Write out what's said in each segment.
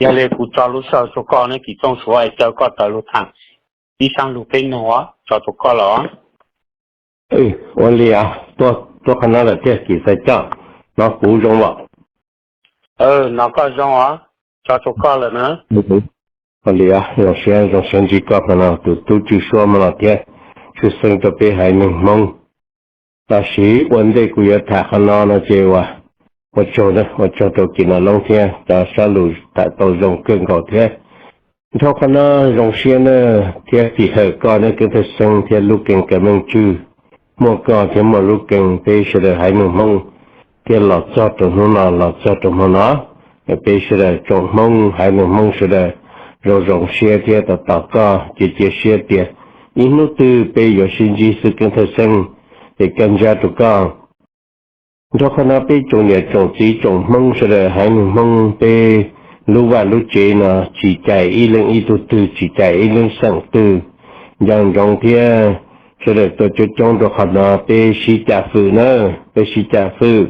Yog li kuv tso lub sij hawm rau koj ne Kim Txooj Suav es caw koj tawm lug tham ib zaaj lug peb noog os, tso rau koj lawm. Ua li, tuaj qhov no lawm tiag Kim Xaiv Coj, no kuv zoo los? No koj zoo os, tso rau koj lawm na. Ua li, zoo siab zoo siab ntsib koj qhov no, tus tub Tswj Suab Mos Los thiab, tshwj xeeb rau peb haiv neeg Hmoob. Tam sis ua ntej kuv yuav tham qhov no no ces ua, ua tsaug, ua tsaug rau Kim Nom Loob thiab cov sab lug tham tau zoo kawg nkaus thiab. Dhau qhov no zoo siab na, thiab fim hawm koj ne Keeb Thawj Xeeb thiab lub Keeb Kav Meej Tswj, muaj koj thiab muaj lub Keeb peb sawv daws haiv neeg Hmoob, thiab los txog rau hnub no los txog rau hmo no, peb sawv daws tsoom Hmoob haiv neeg Hmoob sawv daws zoo zoo siab thiab tos tos koj, cia cia siab tias ib hnub twg peb yuav sib ntsib xwb Keeb Thawj Xeeb, es kab ntsab rau koj. Dhau qhov no peb tsoom niam tsoom txiv tsoom Hmoob sawv daws haiv neeg Hmoob peb lub vaj lub tsev no tsis cais ib leeg ib tug twg, tsis cais ib lub xeem twg, nco ntsoov thiab sawv daws tuaj coob coob rau qhov no peb sib cam fwm na, peb sib cam fwm.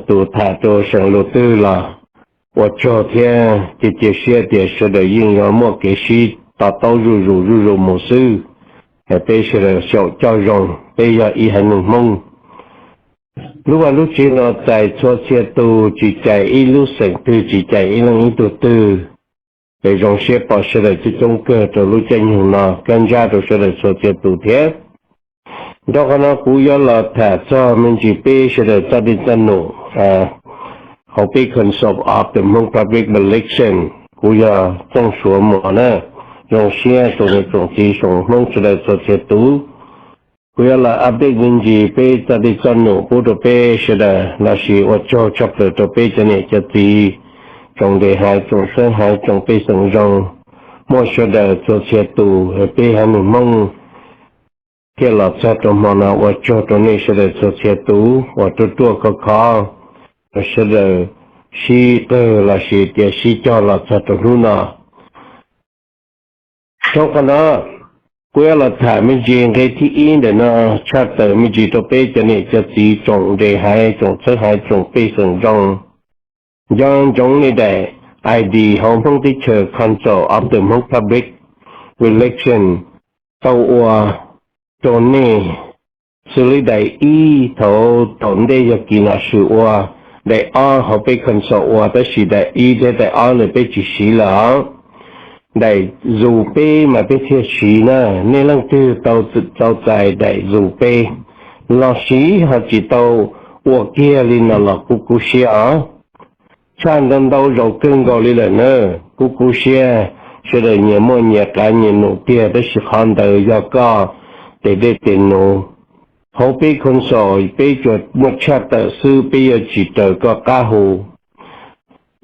Tus tham rau seem lus twg los ua tsaug thiab cia cia siab tias sawv daws yeej yuav muaj kev sib to taub zuj zus zuj zus mus xwb. Peb sawv daws xyaum coj zoo, peb yog ib haiv neeg Hmoob. Lub vaj lub tsev no txais txhua txhia tus, tsis cais ib lub xeem twg, tsis cais ib leeg ib tug twg. Es zoo siab pom sawv daws coob coob kawg rau lub caij nyoog no, kab ntsab rau sawv daws txhua txhia tus thiab. Dhau qhov no kuv yuav los tham txog me ntsis peb sawv daws txoj dej txoj num hauv peb Council of the Hmong Public Relation. Kuv yog Txooj Suav Muas na, zoo siab tsoom niam tsoom txiv tsoom Hmoob sawv daws txhua txhia tus. Kuv yuav los update me ntsis peb txoj dej txoj num pub rau peb sawv daws lossis ua tsaug tshaj plaws rau peb cov niam cov txiv, tsoom nres haiv tsoom txhawb haiv tsoom pej xeem zoo, muaj sawv daws txhua txhia tus peb haiv neeg Hmoob thiaj los txog rau hmo no. Ua tsaug rau nej sawv daws txhua txhia tus uas ruaj ruaj khov khov, sawv daws sib qawg lossis tias sib cog los txog rau hnub no. Dhau qhov no, kuv yuav los tham me ntsis nqe thib ib ntawm no, tshaj tawm me ntsis rau peb cov niam cov txiv tsoom nres haiv tsoom txhawb haiv tsoom pej xeem zoo. Nco ntsoov nej daim I D hauv Hmoob teb chaws Council of the Hmong Public Relation tau ua rau nej. Xws li daim ib thaum thaum ntej yog Kim Nom Swm ua, daim ob hauv peb Council ua, tab sis daim ib thiab daim ob ntawd peb tsis siv lawm os. Daim zus peb mas peb thiaj siv na. Nej leej twg tau txais daim zus peb lossis ho tsis tau ua kiag li no los kuv kub siab os. Tshaj ntau ntau zaus kawg nkaus li lawm na. Kuv kub siab, sawv daws nyias muaj nyias qav nyias num tiag, tab sis qhov ntawd yog koj tes dej tes num. Hauv peb Council peb tsuas muaj tshaj tawm xwb, peb yuav tsis raws koj qab hu.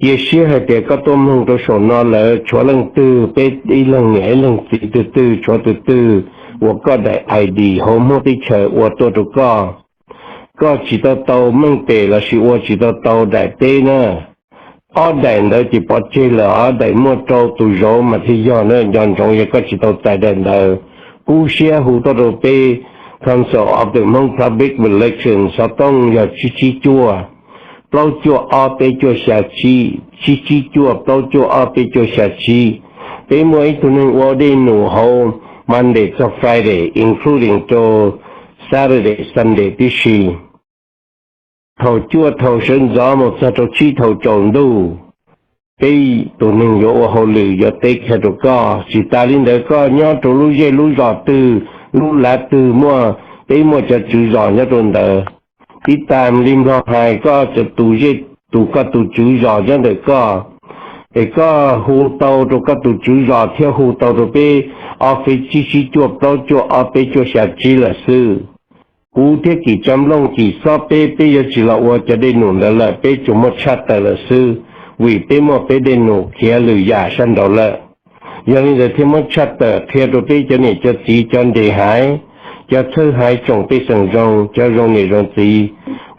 Cia siab hais tias koj tuaj mloog rau saum no lawm, tshuav leej twg, peb ib leeg niam ib leeg txiv twg twg, tshuav twg twg uas koj daim I D hauv Hmoob teb chaws ua tuaj rau koj, koj tsis tau tau meej pem lossis ua tsis tau tau daim peb na, ob daim ntawd ces pov tseg lawm os. Daim muaj rau tus zauv mas thiaj yog na. Nco ntsoov, yog koj tsis tau txais daim ntawd, kub siab hu tuaj rau peb Council of the Hmong Public Relations xov tooj yog tsib tsib cuaj plaub cuaj ob peb cuaj xya tsib, tsib tsib cuaj plaub cuaj ob peb cuaj xya tsib. Peb muaj ib tug neeg ua dej num hauv Monday txog Friday, including rau Saturday, Sunday tib si. Thaum cuaj thaum sawv ntxov mus txog rau tsib thaum tsaus ntuj, peb tus neeg yuav ua hauj lwm yuav teb kiag rau koj. Tsis tas li ntawd, koj nyob rau lub zej lub zos twg, lub lav twg muaj, peb muaj cov tswv zos nyob rau ntawd. Tib tas li Nplog hais, koj tus zej, tus koj tus tswv zos nyob ntawm koj, es koj hu tau rau koj tus tswv zos thiab hu tau rau peb office tsib tsib cuaj plaub cuaj ob peb cuaj xya tsib lawm xwb. Kuv thiab Kim Tsav Nplooj Kim Xob peb, peb yuav tsis los ua cov dej num ntawd lawm, peb tsuas muaj tshaj tawm lawm xwb, vim peb muaj peb dej num khiav lwm yam sab nraud lawm. Yog li ntawd thiaj muab tshaj tawm qhia rau peb cov niam cov txiv, cov nres haiv, cov txhawb haiv tsoom pej xeem zoo, cov zoo niam zoo txiv,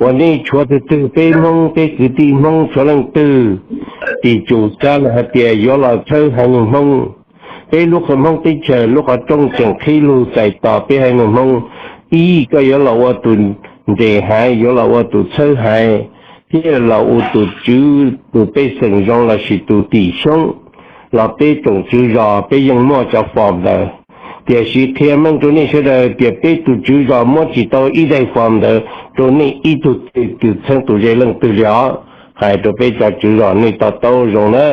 uas nej tshuav twg twg peb Hmoob, peb kwv tij Hmoob tshuav leej twg, tim tsum xav los hais tias yuav los txhawb haiv neeg Hmoob, peb lub qhov Hmoob teb chaws lub qhov rooj tseem qhib lug txais tos peb haiv neeg Hmoob. Ib, koj yuav los ua tus nres haiv, yuav los ua tus txhawb haiv, thiab los ua tus tswv tus pej xeem zoo lossis tus tim xyoob los peb tsoom tswv zos peb yeej muaj cov form ntawd. Tiam sis qhia meej rau nej sawv daws tias peb tus tswv zos muab tsis tau ib daim form ntawd rau nej ib tug twg txheeb tus ze leej twg li os. Hais rau peb cov tswv zos nej to taub zoo na.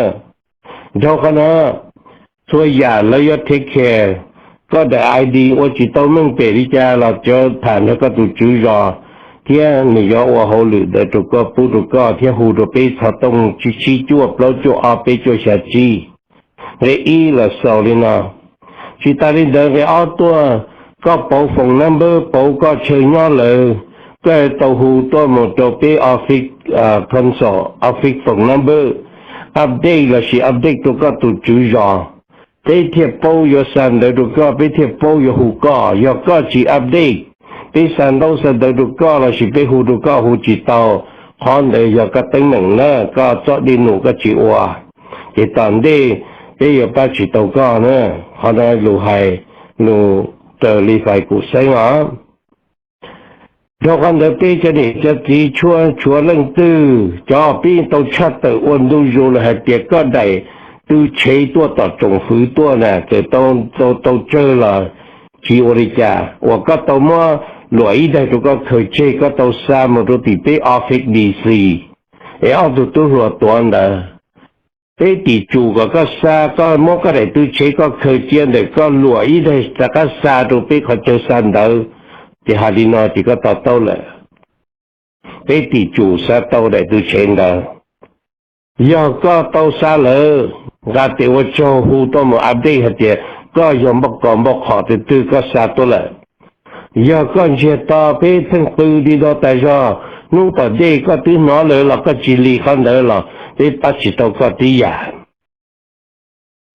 Dhau qhov no, txhua yam lawv yuav take care. Koj daim I D ua tsis tau meej pem li cas los cov tham nrog koj tus tswv zos thiab nws yuav ua hauj lwm ntawd rau koj, pub rau koj thiab hu rau peb xov tooj tsib tsib cuaj plaub cuaj ob peb cuaj xya tsib. Nqe ib los xaus li no. Tsis tas li ntawd, nqe ob tuaj, koj pauv phone number, pauv koj chaw nyob lawm, koj tau hu tuaj mus rau peb office, council office phone number, update lossis update rau koj tus tswv zos. Peb thiaj paub yuav xa ntawv rau koj, peb thiaj paub yuav hu koj. Yog koj tsis update, peb xa ntaub xa ntawv rau koj lossis peb hu rau koj hu tsis tau, qhov ntawd yog koj teeb meem na, koj txoj dej num koj tsis ua, ces tom ntej peb yuav pab tsis tau koj na. Qhov no lus hais, lus raws li fais kuv xeeb os. Dhau qhov ntawd peb cov niam cov txiv tshuav tshuav leej twg cov pib tau tshaj tawm ua ntu zus lawm hais tias koj daim tw tshev tuaj tom tsoom fwv tuaj na, txawm tau tsawg los tsis ua li cas, uas koj tau muab luam ib daim rau koj khaws tseg, koj tau xa mus rau tim peb office D C, es ob tug tub hluas tuav ntawd. Peb tim tsum kom koj xa, koj muab koj daim tw tshev koj khaws cia ntawm koj luam ib daim rov qab xa rau peb qhov chaw xa ntawv, ces hais li no ces koj to taub lawm. Peb tim tsum xa tau daim tw tshev ntawd. Yog koj tau xa lawm, nqa tes ua tsaug hu tuaj mus update hais tias koj yog npauj kos npauj qhom twg twg koj xa tuaj lawm. Yog koj ntsiag to peb pheej qw ti do tas zog, hnub tom ntej koj twb hnov lawm los koj tsis li qhov ntawd los peb pab tsis tau koj tib yam.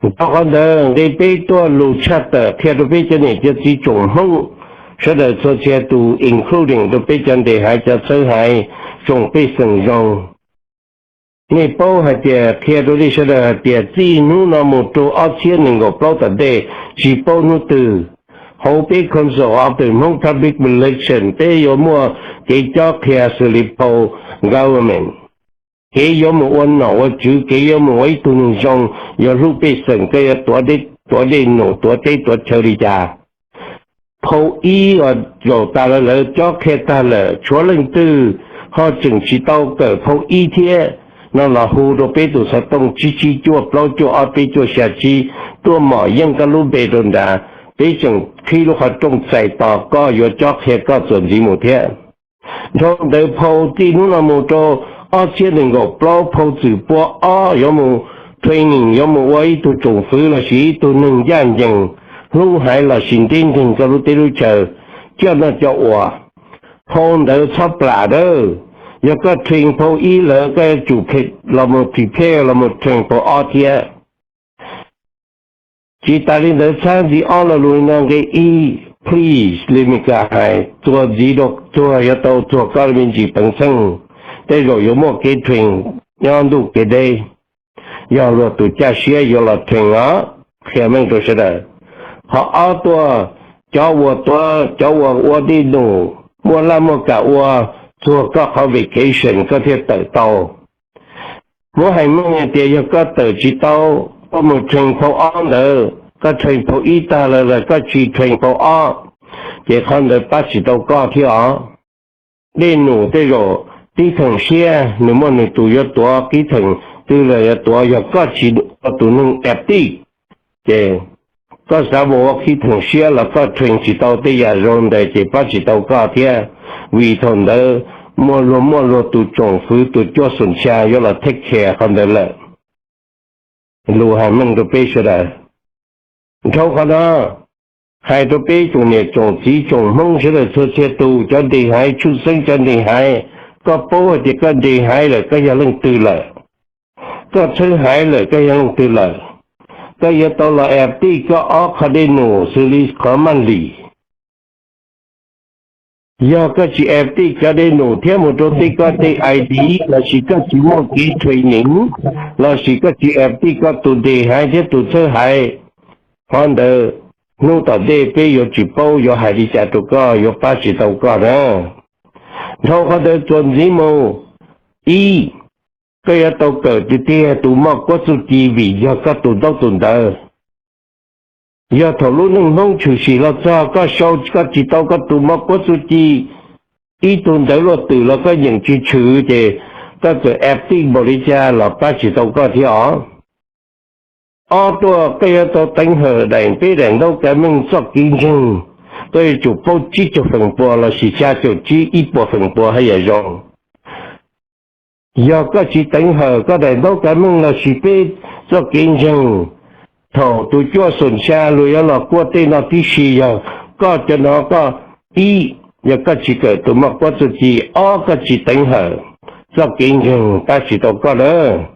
Dhau qhov ntawd nqe peb tuaj lus tshaj tawm qhia rau peb cov niam cov txiv tsoom Hmoob sawv daws txhua txhia tus, including rau peb cov ntes haiv cov txhawb haiv, tsoom pej xeem zoo. Nej paub hais tias qhia rau nej sawv daws hais tias txij hnub no mus rau ob txhiab nees nkaum plaub tom ntej, tsis paub hnub twg, hauv peb Council of the Hmong Public Relations peb yuav muaj kev cob qhia xws li phau government, kev yuav mus ua nom ua tswv, kev yuav mus ua ib tug neeg zoo, yuav hlub pej xeem, koj yuav tuav dej num tuav teb tuav chaw li cas. Phau ib uas zaum tas los lawv cob qhia tag lawm, tshuav leej twg ho tseem tsis tau kawm phau ib thiab no los hu rau peb tus xov tooj tsib tsib cuaj plaub cuaj ob peb cuaj xya tsib, tuaj mom yeej koj lub npe rau nrad, peb tseem qhib lub qhov rooj txais tos koj yuav cob qhia koj txuas ntxiv mus thiab. Dhau ntawd phau txij hnub no mus rau ob txhiab nees nkaum plaub phau txwm pua ob yuav mus training, yuav mus ua ib tug tsoom fwv lossis ib tug neeg ncaj ncees, hlub haiv lossis ntev nkeeg koj lub teb lub chaw, coj noj coj ua. Phau ntawd txhob plam dawb. Yog koj train phau ib lawm koj yuav tsum los mus prepare los mus train phau ob thiab. Tsis tas li ntawd txhab ntxiv ob lo lus no nqe ib, please, li Mes Kas hais, txuas ntxiv rau txuag yuav tau txuag koj me ntsis peev xeej, tej zaum yuav muaj kev train nyob ntuj kev deb. Yog luag tus caj siab yuav los train os, qhia meej rau sawv daws. Qhov ob tuaj, cov uas tuav, cov uas ua dej num, muaj laj muaj kam ua, txuag koj qhov vacation koj thiaj tawm tau. Muab hais meej hais tias yog koj tawm tsis tau, koj mus train phau ob ntawd, koj train phau ib tag lawm los koj tsis train phau ob, ces qhov ntawd pab tsis tau koj thiab os. Dej num tej zaum tib theem siab nws muaj nws tus yuav tuav, tib theem twg los yuav tuav, yog koj tsis ua tus neeg active, ces koj xav mus ua tib theem siab los koj train tsis tau tej yam zoo ntawd ces pab tsis tau koj thiab. Vim thaum ntawd muaj luag muaj luag tus tsoom fwv tus cuab xum xya yuav los take care qhov ntawd lawm. Lus hais meej rau peb sawv daws. Dhau qhov no, hais rau peb tsoom niam tsoom txiv tsoom Hmoob sawv daws txhua txhia tus, cov ntes haiv tshwj xeeb cov ntes haiv, koj paub hais tias koj ntes haiv lawm koj yog leej twg lawm, koj txhawb haiv lawm koj yog leej twg lawm, koj yuav tau los active koj ob qho dej num xws li qhov maj lis. Yog koj tsis active cov dej num thiab mus rau tej koj tej I D, lossis koj tsis muaj kev training, lossis koj tsis active koj tus ntes haiv thiab tus txhawb haiv, qhov ntawd hnub tom ntej peb yuav tsis paub yuav hais li cas rau koj, yuav pab tsis tau koj na. Dhau qhov ntawd txuas ntxiv mus, Ib, koj yuav tau kawm tiag tiag tus moj kuab txuj ci vim yog koj tus ntaub tus ntawv. Yog thaum lub neej Hmoob tshwm sim los txog koj sau koj tsis tau koj tus moj kuab txuj ci, ib tug ntawv luaj twm los koj yeem tsis tshwm ces koj txawm active npaum li cas los pab tsis tau koj thiab os. Ob tuaj, koj yuav tau teev hawm daim peb daim ntaub kav meej txoj kev ntseeg, koj yuav tsum paub tsib caug feem pua lossis xya caum tsib ib puas feem pua haj yam zoo. Yog koj tsis teev hawm koj daim ntaub kav meej lossis peb txoj kev ntseeg, thaum tus cuaj xoom xya luag yuav los kuaj tej no tib si, yog koj cov no koj, ib, yog koj tsis kawm tus moj kuab txuj ci, ob, koj tsis teev hawm txoj kev ntseeg, pab tsis tau koj lawm.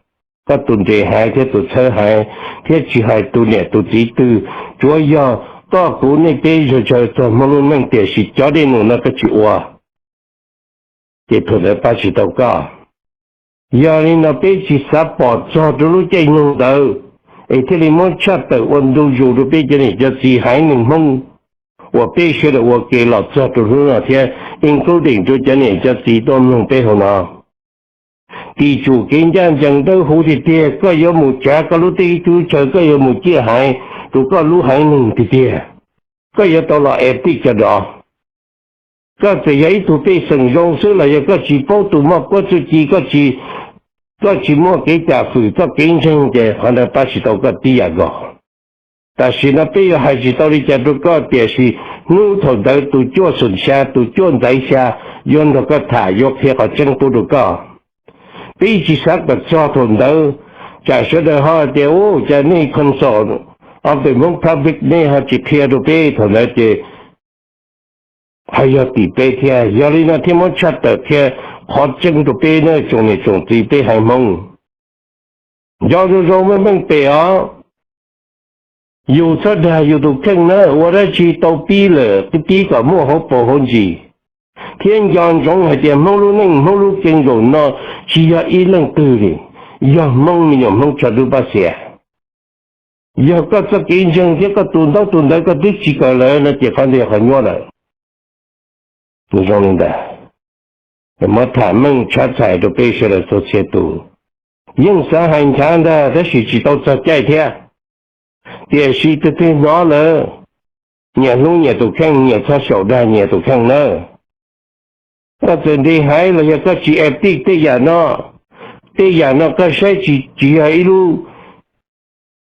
Koj tus nres haiv thiab tus txhawb haiv thiab tsis hais tus niam tus txiv twg, tsuav yog koj kuv nej peb zog tsaws txog Hmoob lub neej tiam sis cov dej num no koj tsis ua, ces thaum ntawd pab tsis tau koj. Yog li no peb tsis xav pom txog rau lub caij nyoog ntawd, es thiaj li muab tshaj tawm ua ntu zus rau peb cov niam cov txiv haiv neeg Hmoob uas peb sawv daws ua ke los txog rau hnub no thiab, including rau cov niam cov txiv tuaj mloog peb hauv no. Tim tsum kev ncaj ncees dawb huv tiag tiag, koj yuav mus tsav koj lub teb teb chaws, koj yuav mus ciaj haiv rau koj lub haiv neeg tiag tiag, koj yuav tau los active cov dov. Koj txawm yog ib tug pej xeem zoo xwb los yog koj tsis paub tus moj kuab txuj ci, koj tsis muaj kev cam fwm txoj kev ntseeg ces qhov ntawd pab tsis tau koj tib yam nkaus. Tam sim no peb yuav hais tsis tau li cas rau koj, tiam sis hnub thaum ntawd tus cuaj xoom xya, tus cuaj ntxaiv xya yuav nrog koj tham, yuav qhia qhov tseeb pub rau koj. Peb tsis xav kom txog thaum ntawd, tsam sawv daws ho tias, u, cas nej Council of the Hmong Public nej ho tsis qhia rau peb, thaum ntawd ces ho yog tim peb thiab. Yog li no thiaj muab tshaj tawm qhia qhov tseeb rau peb na tsoom niam tsoom txiv peb haiv Hmoob. Nco zoo zoo meej meej pem os, yus txhob dag yus tus kheej na, ua dab tsi tau pib lawm pib kom muaj hauv paus hauv ntsis, thiab nco ntsoov hais tias Hmoob lub neej Hmoob lub kee zaum no tsis yog ib leej twg li, yog Hmoob me nyuam Hmoob tsho dub pab xiam. Yog koj txoj kev ntseeg thiab koj tus ntaub tus ntawv koj twb tsis kawm lawm no ces qhov ntawd yog qhov nyuaj lawm. Zoo li ntawd, muab tham meej tshav txhais rau peb sawv daws txhua txhia tus. Yeej xav hais nchav ntag tab sis tsis tau txog caij thiab. Tiam sis tus twg hnov lawm, nyias hlub nyias tus kheej, nyias txhob xyaum dag nyias tus kheej nawb. Koj txawm nti haiv los yog koj tsis active tej yam no, tej yam no koj saib tsis, tsis yog ib lub,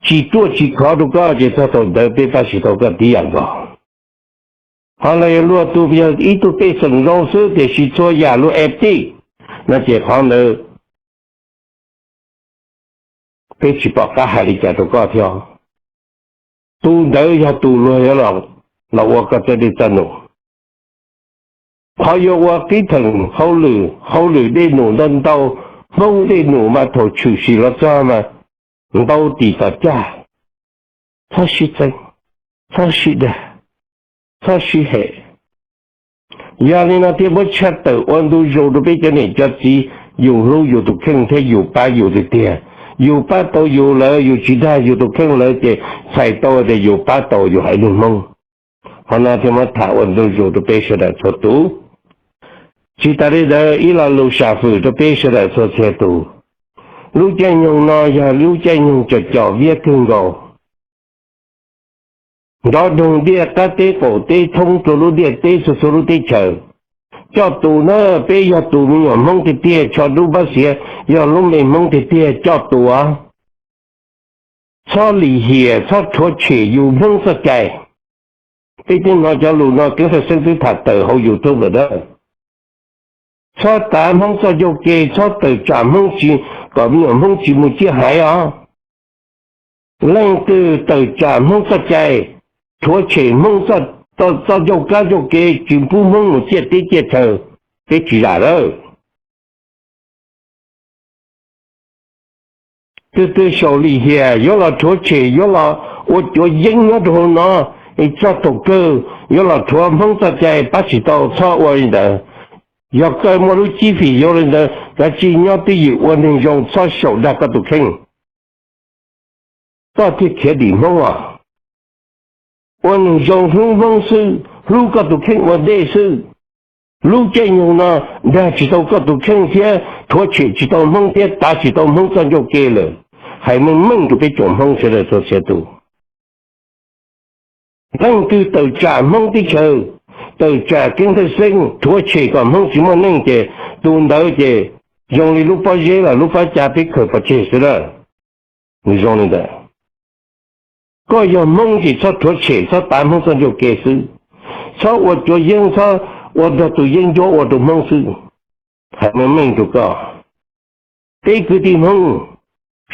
tsis ruaj tsis khov rau koj ces txog thaum ntawd peb pab tsis tau koj tib yam nkaus. Ho los yog luag tus yog ib tug pej xeem zoo xwb tiam sis txhua yam luag active no ces qhov ntawd peb tsis pom qab hais li cas rau koj thiab. Tus ntawd yog tus luag yuav los ua koj txoj dej txoj num. Qhov yuav ua qib theem hauj lwm, hauj lwm dej num ntau ntau, Hmoob dej num mas thaum tshwm sim los txog mas ntau tim tom caj. Txhob sib txeeb, txhob sib dag, txhob sib hem. Yog li no thiaj muab tshaj tawm ua ntu zus rau peb cov niam cov txiv, yus hlub yus tus kheej thiab yus pab yus tiag tiag. Yus pab tau yus lawm, yus tsis dag yus tus kheej lawm ces txhais tau tias yus pab tau yus haiv neeg Hmoob. Qhov no thiaj muab tham ua ntu zus rau peb sawv daws txhua tus. Tsis tas li ntawd ib lo lus sam fwm rau peb sawv daws txhua txhia tus. Lub caij nyoog no yog lub caij nyoog cov cov viab kawg nkaus. Nrov doog diaj qab teb qaum teb thoob rau lub ntiaj teb txhua txhua lub teb chaws. Coj tus na, peb yog tus me nyuam Hmoob tiag tiag, tsho dub pab xiav, yog lub me Hmoob tiag tiag coj tus. Txhob lim hiam, txhob rhuav tshem yus Hmoob txoj cai. Peb twb hnov cov lus no Keeb Faj Xeeb twb tham tawm hauv YouTube lawm na. Txhob tav Hmoob txoj ncauj ke, txhob tawm tsam Hmoob tsis, kom me nyuam Hmoob tsis mus ciaj haiv os. Leej twg tawm tsam Hmoob txoj cai, rhuav tshem Hmoob txoj ncauj kab ncauj ke, tsis pub Hmoob mus ciaj teb ciaj chaw, peb tsis zam lawm. Twg twg xyaum lim hiam yuav los rhuav tshem, yuav los ua cuav yeeb nyob rau hauv no, txog thaum kawg yuav los rhuav Hmoob txoj cai pab tsis tau, txhob ua li ntawd. Yog koj muaj lub cib fim yuav li ntawd, kav tsij nyob twj ywm ua neeg zoo, txhob xyaum dag koj tus kheej. Koj thiaj khiav dim Hmoob os. Ua neeg zoo hlub Hmoob xwb, hlub koj tus kheej ua ntej xwb. Lub caij nyoog no dag tsis tau koj tus kheej thiab rhuav tshem tsis tau Hmoob thiab tav tsis tau Hmoob txoj ncauj ke lawm. Hais meej meej rau peb tsoom Hmoob sawv daws txhua txhia tus, leej twg tawm tsam Hmoob teb chaws, tawm tsam keeb thawj xeeb, rhuav tshem kom Hmoob tsis muaj neej ces tus ntawd ces zoo li lub pob zeb los lub pob ca peb khaws pov tseg xwb lawm. Nws zoo li ntawd. Koj yog Hmoob ces txhob rhuav tshem, txhob tav Hmoob txoj ncauj ke xwb, txhob ua cuav yeeb, txhob ua nrog tus yeeb ncuab ua rau Hmoob xwb. Hais meej meej rau koj, peb kwv tij Hmoob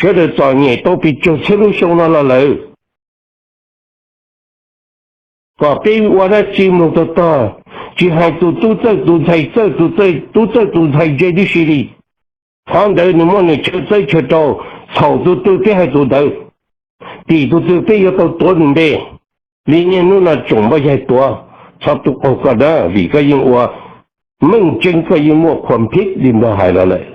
sawv daws txom nyem tau pes tsawg txhiab lub xyoo no los lawm, kom peb ua dab tsi mloog tog tog, tsis hais tus tub txawj tus ntxhais txawj tus txawj, tub txawj tus ntxhais ntse tib si li. Qhov ntawd nws muaj nws chaw txawb chaw rau, txhaum tus twg peb hais tus ntawd, tim tus twg peb yuav tau tuav nws npe. Li niaj hnub no tsoom npoj yaig tuav, txhob tub qaug koj na, vim koj yeej ua meej tseeb, koj yeej muaj qhuas phib li npog hais los lawm.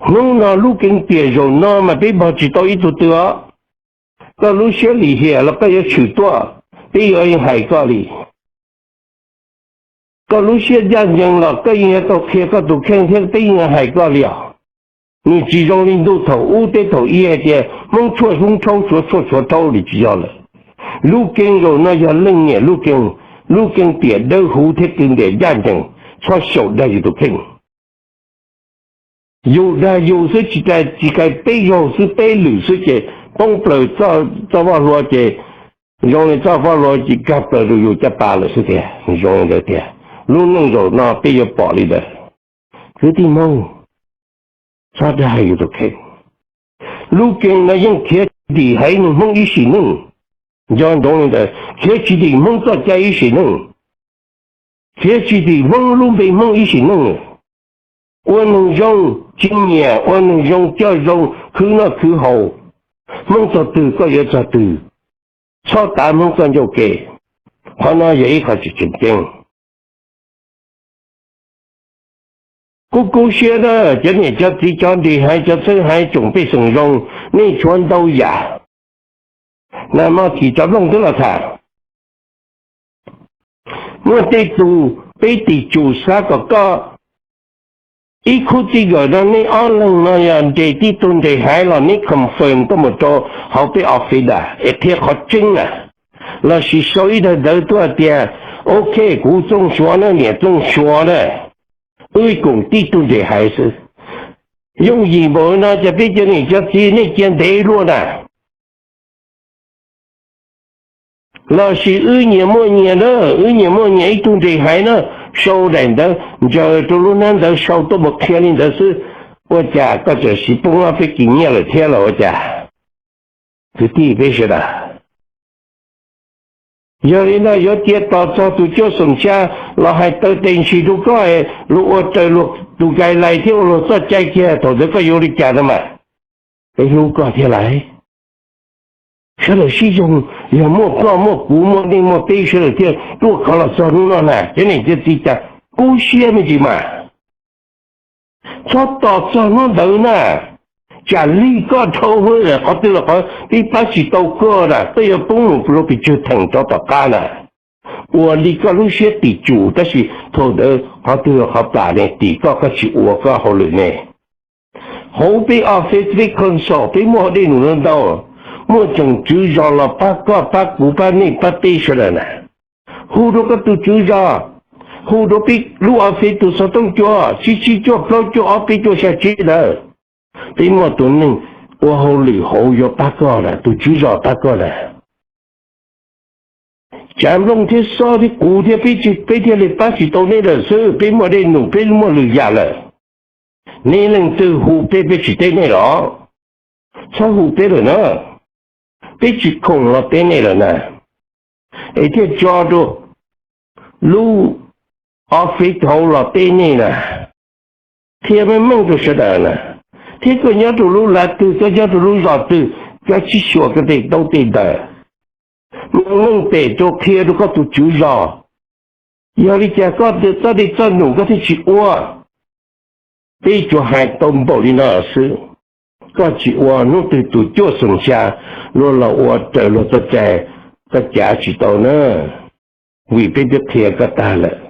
Hnub no lub keeb tiam zaum no mas peb npog tsis tau ib tug twg os. Koj lub siab lim hiam los koj yuav tshwm tuaj, peb yuav hais koj li. Koj lub siab ncaj ncees los koj yeej yuav tau qhia koj tus kheej thiab peb yeej hais koj li os. Nws tsis zoo li ntuj thaum ub teb thaum ub hais tias Hmoob tshuaj Hmoob rhaub, tshuav tshuaj tshuav rhaub li, tsis yog lawm. Lub keeb zaum no yog leej niam lub keeb, lub keeb tiam dawb huv thiab keeb tiam ncaj ncees, txhob xyaum dag yus tus kheej. Yus dag yus xwb, tsis, tsis kais peb zaug xwb, peb lwm xwb ces poob plaws txoj vaj hlua ces zoo li txoj vaj hlua ces kag plaws rau yus caj pas lawm xwb tiag. Zoo li ntawd tiag, lub neej zaum no peb yuav pom li ntawd. Kwv tij Hmoob, txhob dag yus tus kheej. Lub keeb no yeej khiav tsis dim haiv neeg Hmoob ib sim neej. Nco ntsoov li ntawd, khiav tsis dim Hmoob txoj cai ib sim neej, khiav tsis dim Hmoob lub npe Hmoob ib sim neej. Ua neeg zoo, tsis nyiam, ua neeg zoo, coj zoo, khwv noj khwv haus, Hmoob txog twg koj yuav txog twg, txhob tav Hmoob txoj ncauj ke. Qhov no yog ib qho tseem ceeb. Kub kub siab na, cov niam cov txiv, cov nrim haiv, cov txheeb haiv, tsoom pej xeem zoo, nej tshuav ntau yam. Nag hmo Thim Tsav Nplooj twb los tham, muaj tej tus peb tim tsum xav kom koj ib khub txij nkawm no, neb ob leeg no yog nres tib tug nres haiv los neb confirm koj mus rau hauv peb office na es qhia qhov tseeb na, lossis sau ib daim ntawv tuaj tias, ok, kuv Txooj Suav na, niam Txooj Suav na, wb koom tib tug nres haiv xwb. Yooj yim npaum no ces peb cov niam cov txiv nej cia ntev luaj na. Lossis wb nyias muaj nyias na, wb nyias muaj nyias ib tug nres haiv na, sau daim ntawv ntsaws rau lub hnab ntawv sau tuaj mus qhia li ntawd xwb, ua cas koj txawm siv poob ob peb kis nyiaj lawm thiab los ua cas? Kwv tij peb sawv daws, yog li no yuav cia tos txog tus cuaj xoom xya los hais taw tes ntsis rau koj, luag ua raws luag tus guideline thiab ua luag txoj cai kiag, thaum ntawd koj yuav ua li cas no mas? Peb hlub koj thiab lauj. Sawv daws sib yoog, yog muaj koj muaj kuv muaj nej muaj peb sawv daws thiaj tuaj khov los txog hnub no na, cov niam cov txiv, cas kub siab me ntsis mas. Txhob tos txog hnub ntawd na, tsam lig koj dhau, qhov twg los qhov peb pab tsis tau koj na, koj yuav poob mus rau pes tsawg theem rov tom qab na. Ua li koj lub siab tim tsum, tab sis thaum ntawd qhov twg los qhov plam ne tim koj, koj tsis ua koj hauj lwm ne. Hauv peb office, peb council, peb muaj dej num ntau, muaj tsoom tswv zos los pab koj pab kuv pab nej pab peb sawv daws na. Hu rau koj tus tswv zos, hu rau peb lub office tus xov tooj cua tsib tsib cuaj plaub cuaj ob peb cuaj xya tsib ntawd. Peb muaj tus neeg ua hauj lwm hauv yuav pab koj na, tus tswv zos pab koj na. Tsav Nplooj thiab Xob thiab kuv thiab peb, peb thiaj li pab tsis tau nej lawm xwb, peb muaj dej num, peb muaj lwm yam lawm. Nej leej twg hu peb, peb tsis teb nej los? Txhob hu peb lawm na, peb tsis khoom los teb nej lawm na. Es thiaj tso rau lub office hauv los teb nej na, qhia meej meej rau sawv daws na. Thiab koj nyob rau lub lav twg, koj nyob rau lub zos twg, koj tsis xyuas koj tej ntaub tej ntawv, meej meej pem rau qhia rau koj tus tswv zos. Yog li cas koj txoj dej txoj num koj thiaj tsis ua? Peb tsuas hais tau npaum li no xwb. Koj tsis ua, hnub twg tus cuaj xoom xya luag los ua raws luag txoj cai, koj cav tsis tau na, vim peb twb qhia koj tag lawm.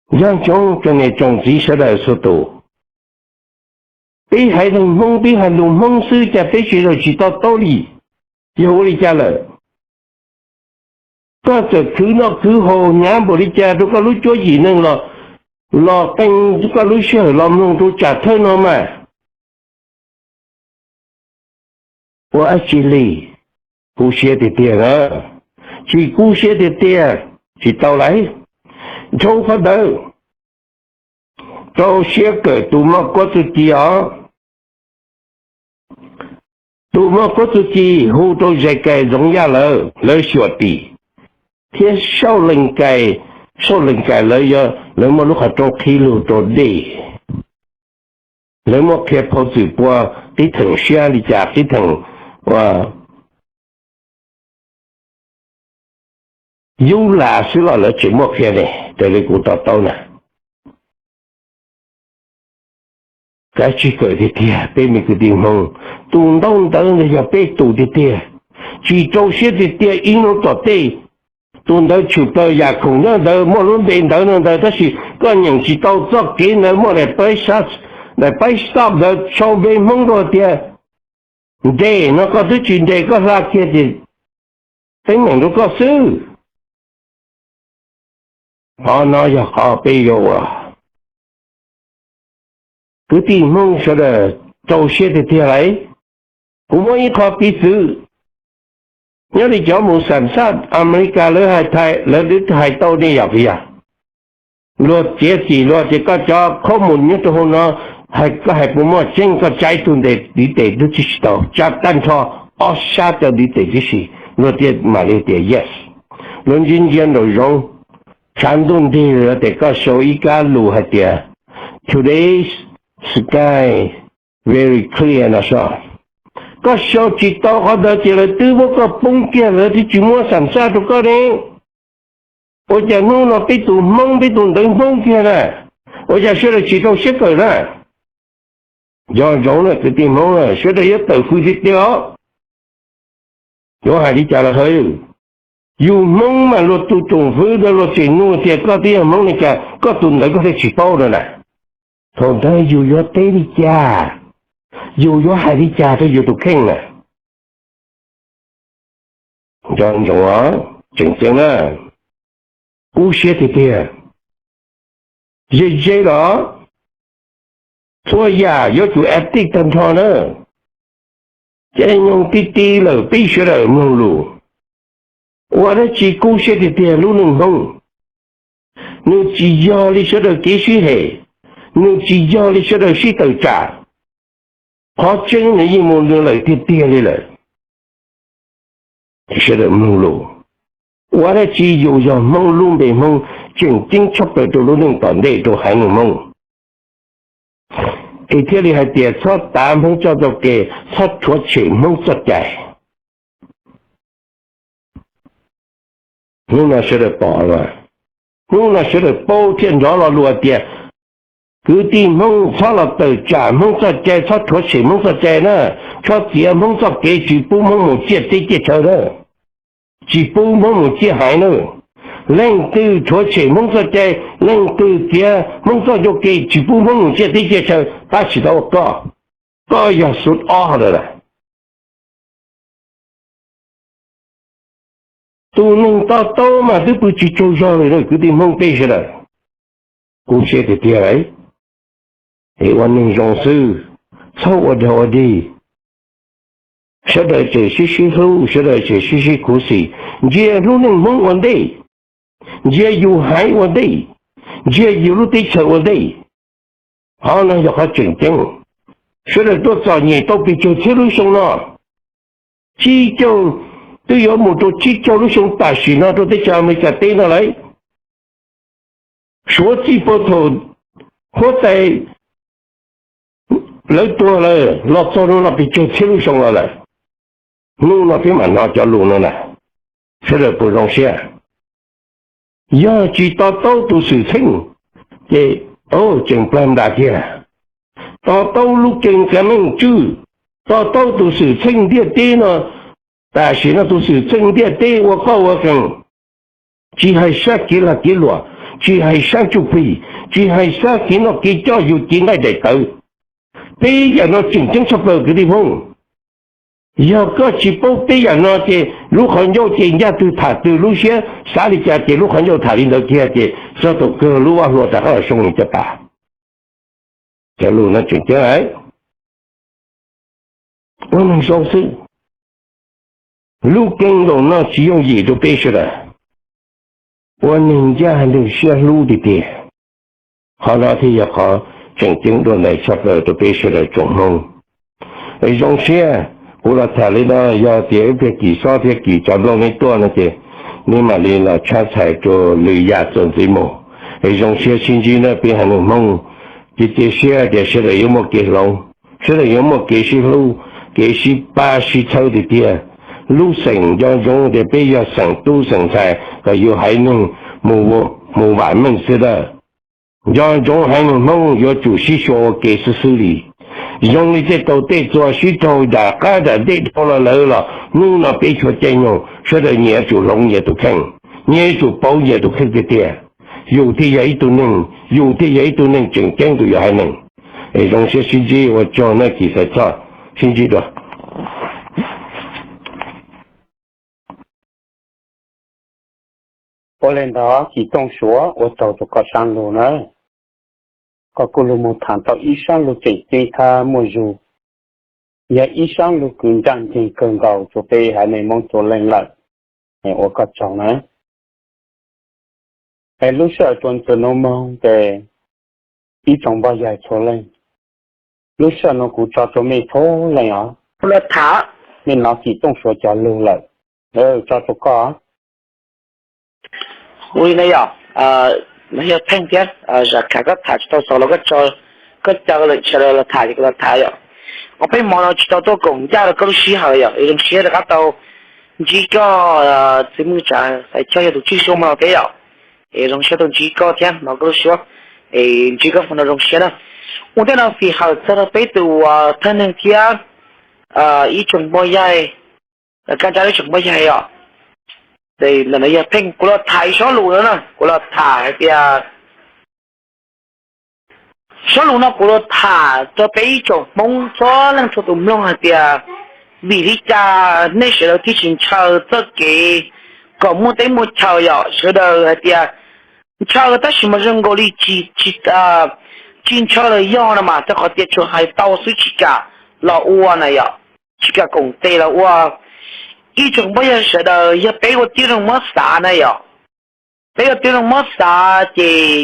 Nco ntsoov rau niam tsoom txiv sawv daws txhua tus, peb haiv neeg Hmoob peb hais lus Hmoob xwb cas peb sawv daws tsis to taub li? Yog ua li cas lawm? Koj txawm khwv noj khwv haus hnyav npaum li cas rau koj lub cuab yim neeg los, los qee koj lub sij hawm los mloog rau tsam thawj no mas. Ua dab tsi li? Kub siab tiag tiag na. Tsis kub siab tiag tiag tsis tau lauj. Dhau qhov ntawd, rau siab kawm tus moj kuab txuj ci os. Tus moj kuab txuj ci hu rau Zais Kais Zoov Yaj lawv, lawv xyuam tim, thiab Saub Lees Kais, Saub Lees Kais lawv, lawv muaj lub qhov rooj qhib lug rau dej. Lawv muaj qhia phau txwm pua, qhib theem siab li cas, qhib theem ua yub las xwb los lawv tseem muaj qhia ne, raws li kuv to taub na. Kav tsij kawm tiag tiag peb me kwv tij Hmoob, tus ntaub ntawv ntawd yog peb tus tiag tiag. Tsis rau siab tiag tiag ib hnub tom tej, tus ntawd tshwm plaws yam khoom nyob ntawd muaj lub npe ntawv no ntawd tab sis koj nyeem tsis tau txoj kev ntawd muaj daim paib, daim paib stop ntawd sau npe Hmoob rau tiag. Nres no koj twb tsis nres, koj hla kiag ces teeb meem rau koj xwb. Qhov no yog qhov peb yuav ua. Kwv tij Hmoob sawv daws rau siab tiag tiag lauj. Kuv muab ib qho piv txwv, nyob li cov mus xam xaj Amelikas lawv hais, lawv twb hais tau ne yom, yog luag txiav txim luag tias koj cov qhob mus nyob rau hauv no, koj hais puas muaj tseeb, koj tsa ib tug ntiv tes twb tsis tau, tsa tag nrho ob sab cov ntiv tes tib si, luag thiaj mam li tias yes. Luag ntsia ntsia nraum zoov, tshav ntuj nrig lawm tias koj sau ib kab lus hais tias today's sky very clear no soj. Koj sau tsis tau qhov ntawd ces lawv twb muab koj poob kiag, lawv twb tsis muab xam xaj rau koj ne. Ua cas hnub no peb tus Hmoob, peb tus ntawv Hmoob kiag na, ua cas sawv daws tsis rau siab kawm na? Nco ntsoov na kwv tij Hmoob na, sawv daws yuav tawm fwv tiag tiag os. Yuav hais li cas los hawv, yus Hmoob mas luag tus tsoom fwv ntawd luag tseem nug tias koj twb yog Hmoob li cas koj tus ntawv koj thiaj tsis paub no na. Thaum ntawd yus yuav teb li cas, yus yuav hais li cas rau yus tus kheej na? Nco ntsoov os, tseem ceeb na, kub siab tiag tiag. Ze ze los txhua yam yuav tsum active tag nrho na. Caij nyoog tib tib lawm peb sawv daws mloog lus, ua dab tsi kub siab tiag tiag lub neej Hmoob. Nws tsis yog li sawv daws kev sib hem, nws tsis yog li sawv daws sib tawm tsam. Qhov tseeb nws yeej mus nws lawm tiag tiag li lawm. Sawv daws mloog lus, ua dab tsi yus yog Hmoob lub npe Hmoob tseem ceeb tshaj plaws rau lub neej tom ntej rau haiv neeg Hmoob. Es thiaj li hais tias txhob tav Hmoob txoj txoj kev, txhob rhuav tshem Hmoob txoj cai. Hnub no sawv daws pom, hnub no sawv daws paub thiaj nrov lo lus tias kwv tij Hmoob txhob los tawm tsam Hmoob txoj cai, txhob rhuav tshem Hmoob txoj cai na, txhob txiav Hmoob txoj kev, tsis pub Hmoob mus ciaj teb ciaj chaw na. Tsis pub Hmoob mus ciaj haiv na. Leej twg rhuav tshem Hmoob txoj cai, leej twg txiav Hmoob txoj ncauj ke, tsis pub Hmoob mus ciaj teb ciaj chaw, tab sis tau koj, koj yog xub ob lawm. Tus neeg to taub mas twb pw tsis tsaug zog li lawm kwv tij Hmoob peb sawv daws. Kub siab tiag tiag lauj. Es ua neeg zoo xwb, txhob ua dog ua dig. Sawv daws tseem sib sib hlub, sawv daws tseem sib sib khuv xim, ntsia lub neej Hmoob ua ntej, ntsia yus haiv ua ntej, ntsia yus lub teb chaws ua ntej. Qhov no yog qhov tseem ceeb. Sawv daws tuaj txom nyem tau pes tsawg txhiab lub xyoo no, tsib caug, twb yuav mus rau tsib caug lub xyoo tam sim no rau teb chaws Amelikas teb no lauj. Suav txij puag thaum huab tais lawv tuag lawm los txog hnub no pes tsawg txhiab lub xyoo los lawm. Hnub no peb mam hnov cov lus no na, sawv daws puas zoo siab? Yog tsis to taub tus xwm txheej ces tseem plag nras kiag. To taub lub keeb kav meej tswj, to taub tus xwm txheej ntiaj teb no, tam sim no tus xwm txheej ntiaj teb ua qoj ua kees, tsis hais sab kev lag kev luam, tsis hais sab ntsuj plig, tsis hais sab kev noj kev coj, yus cev nqaij daim tawv. Peb yam no tseem ceeb tshaj plaws kwv tij Hmoob. Yog koj tsis paub peb yam no ces lub qhov ncauj ces ncaj twg tham twg, lub siab xav li cas ces lub qhov ncauj tham li ntawd kiag ces txog thaum kawg lub vaj hlua rov qab los soo li caj pas. Cov lus no tseem ceeb, ua neeg zoo xwb. Lub koom ntaum no tsis yooj yim rau peb sawv daws. Ua neeg ncaj neeg siab hlub tiag tiag. Qhov no thiaj yog qhov tseem ceeb dua ntais tshaj plaws rau peb sawv daws tsoom Hmoob. Zoo siab, kuv los tham li no, yog tias ib pliag Kim Xob thiab Kim Tsav Nplooj neb tuaj no ces neb mam li los tshab txhais rau lwm yam txuas ntxiv mus. Es zoo siab sib ntsib na peb haiv neeg Hmoob, cia cia siab tias sawv daws yuav muaj kev hloov, sawv daws yuav muaj kev sib hlub, kev sib pab sib txhawb tiag tiag. Lub xeem nco ntsoov tias peb yog xeem tub xeem ntxhais kom yus haiv neeg mus vam meej xwb ntag. Nco ntsoov haiv neeg Hmoob yuav tsum sib xyuas ua ke xwb xwb li. Zoo li tej tau tej txuas sib raug nram qab nram ntej dhau los lawm los hnub no peb tshuav caij nyoog sawv daws nyias yuav tsum hloov nyias tus kheej, nyias yuav tsum pauv nyias tus kheej tiag tiag. Yus thiaj yog ib tug neeg, yus thiaj yog ib tug neeg tseem ceeb rau yus haiv neeg. Es zoo siab sib ntsib, ua tsaug nej Kim Xaiv Txhoj, sib ntsib dua. Ua li ntawd Kim Tooj Suav, ua tsaug rau koj sab lug na. Koj kuj lug moog thaam tau ib sab lug tseem ceeb thab muaj zug, yog ib sab lug kws ncaaj nceeg kawg nkaus rua peb haiv neeg Moob txhua leej lawm. Ua koj tsaug na. Es lub sij hawm txuas ntxiv nuav moog ces ib tsoom npoj yawg txhua leej, lub sij hawm nuav kuv tso rua mej txhua leej os. Mej nov Kim Tooj Suav cov lug lawm, tso rua koj. Ua li na yog, yog Pheej thiab Zam Khav koj tham tsis tau xaus los koj caw lawm sawv daws los tham ces kuv los tham yom. Qhov peb hmo no tsis tau tuaj koom ncaj rau koj lub sij hawm yom, es zoo siab rov qab tau ntsib koj, txiv Mej Tsav Xaiv Choj yog tus tswj suab hmo no thiab yom. Es zoo siab tau ntsib koj thiab hnov koj lub suab, es ntsib koj hmo no zoo siab na. Ua ntej no fij hawm txog rau peb tus thawj neeg thiab ib tsoom npoj yaig, kab nrab ib tsoom npoj yaig os. Ntawm no yog Pheej, kuv los tham ib sob lus no na, kuv los tham hais tias, sob lus no kuv los tham rau peb ib tsoom Hmoob txhua leej txhua tus mloog hais tias, vim li cas nej sawv daws thiaj tsis ntshaw txoj kev kom muaj teb muaj chaw yom? Sawv daws hais tias ntshaw tab sis mas zoo nkaus li tsis, tsis ntshaw los yog no mas rau qhov tias tsuas hais tau xwb tsis kam los ua na yom, tsis kam koom tes los ua. Ib tsoom npoj yaig sawv daws, yog peb ua tib zoo muab xav na yom, peb ua tib zoo muab xav ces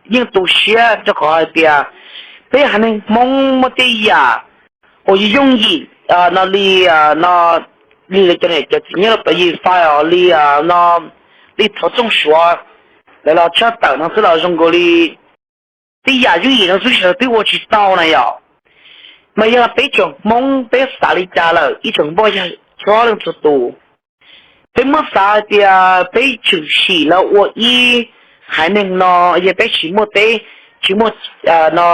yeej tu siab rau qhov hais tias peb haiv neeg Hmoob muaj tej yam uas yooj yim no li, no li cov niam cov txiv nyob rau tom Yis Fais os, li no, li Thov Tooj Suav lawv los tshaj tawm no xwb los zoo nkaus li tej yam yooj yim no xwb sawv daws twb ua tsis tau na yom. Mas yog peb tsoom Hmoob peb xav li cas lawm ib tsoom npoj yaig txhua leej txhua tus? Peb muab xav hais tias peb tshwm sim los ua ib haiv neeg no, yog peb tsis muaj teb, tsis muaj, no,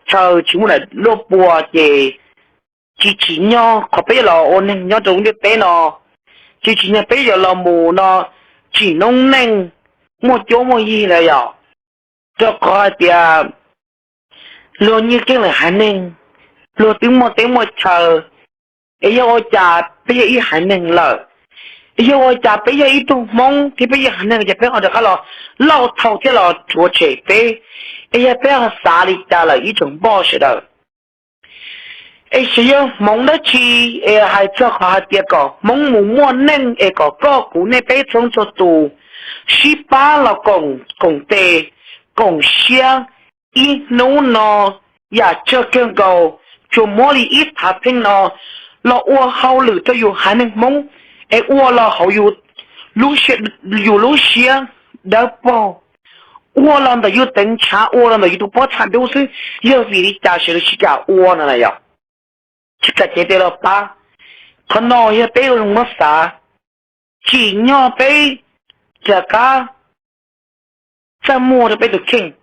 chaw, tsis muaj nam luaj pua ces tsis tsim nyog qhov peb yuav los ua neeg nyob rau lub ntiaj teb no, tsis tsim nyog peb yuav los mus no tsim noob neej muaj cuab muaj yig lawm yom. Rau qhov hais tias luag nyiaj keej lawm haiv neeg, luag twb muaj teb muaj chaw, es yog ua cas peb yog ib haiv neeg lawm, es yog ua cas peb yog ib tug Hmoob thiab peb yog haiv neeg ces peb ho rov qab los lauj thau thiab los rhuav tshem peb, es yog peb ho xav li cas lawm ib tsoom npoj sawv daws? Es xyov yog hmoov dab tsi es hais txog qhov hais tias kom Hmoob mus muaj neej es kom koj kuv nej peb txhua txhua tus sib pab los koom, koom tes, koom siab, ib hnub no yam tsawg kawg nkaus tsuas muab li ib phav pheej no los ua hauj lwm rau yus haiv neeg Hmoob, es ua los hauv yus lub siab dawb paug, ua los ntawm yus teev ntshav, ua los ntawm yus tus pob txha dub xwb, yog vim li cas sawv daws tsis kam ua no na yom? Tsis kam cev tes los pab. Qhov no yog peb ua zoo muab xav, tsim nyog peb rov qab txaj muag rau peb tus kheej,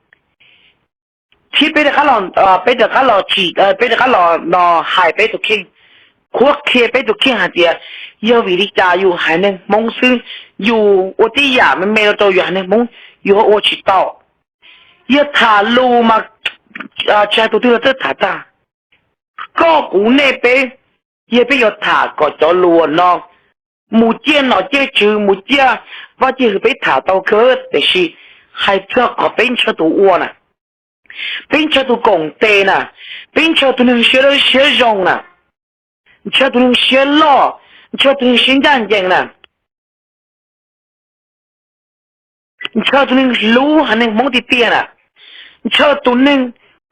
thiab peb rov qab los, peb rov qab los tsim, peb rov qab los no hais peb tus kheej, qhuab qhia peb tus kheej hais tias yog vim li cas yus haiv neeg Hmoob xwb, yus ua tej yam me me rau yus haiv neeg Hmoob yuav ua tsis tau. Yog tham lus mas tsis hais tus twg los twb tham tag. Koj kuv nej peb, yog peb yuav tham kom cov lus no mus ciaj nom ciaj tswv, mus ciaj vaj ciaj hwm peb tham tau kawg, tiam sis hais txog qhov peb ntshaw tus ua na, peb ntshaw tus koom tes na, peb ntshaw tus neeg siab dawb siab zoo na, ntshaw tus neeg siab loj, ntshaw tus neeg siab ncaj ncees na, ntshaw tus neeg hlub haiv neeg Hmoob tiag tiag na, ntshaw tus neeg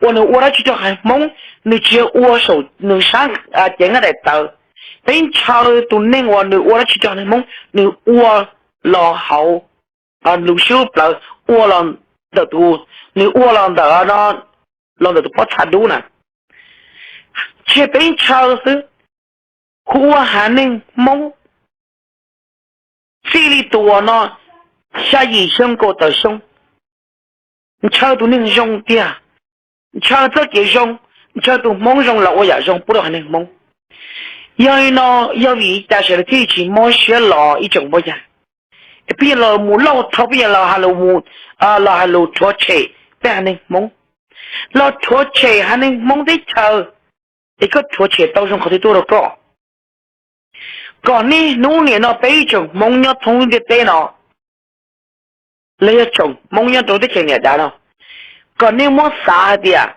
uas nws ua dab tsi rau haiv Hmoob, nws tsis yog ua saum nws sab cev nqaij daim tawv. Peb ntshaw tus neeg uas nws ua dab tsi rau haiv neeg Hmoob, nws ua los hauv lub siab lub plawv, ua los ntawm tus, nws ua los ntawm, los ntawm tus pob txha dub na. Tsis yog peb ntshaw xwb, kuv ua haiv neeg Hmoob txij li tus uas no xya yim xyoo nkaum tawm xyoo, ntshaw tus neeg zoo tiag, ntshaw txoj kev zoo, ntshaw tus Hmoob zoo los ua yam zoo pub rau haiv neeg Hmoob. Yog li no, yog vim li cas sawv daws thiaj tsis mob siab los ib tsoom npoj yag? Peb yuav los mus lauj thau, peb yuav los hais lus, los hais lus rhuav tshem peb haiv neeg Hmoob, los rhuav tshem haiv neeg Hmoob teb chaws, es koj rhuav tshem tau zoo qhov twg tuaj rau koj? Kom niaj hnub nim no peb ib tsoom Hmoob nyob thoob lub ntiaj teb no, los yog tsoom Hmoob nyob rau teb chaws Nyab Laj no, kom nej muab xav hais tias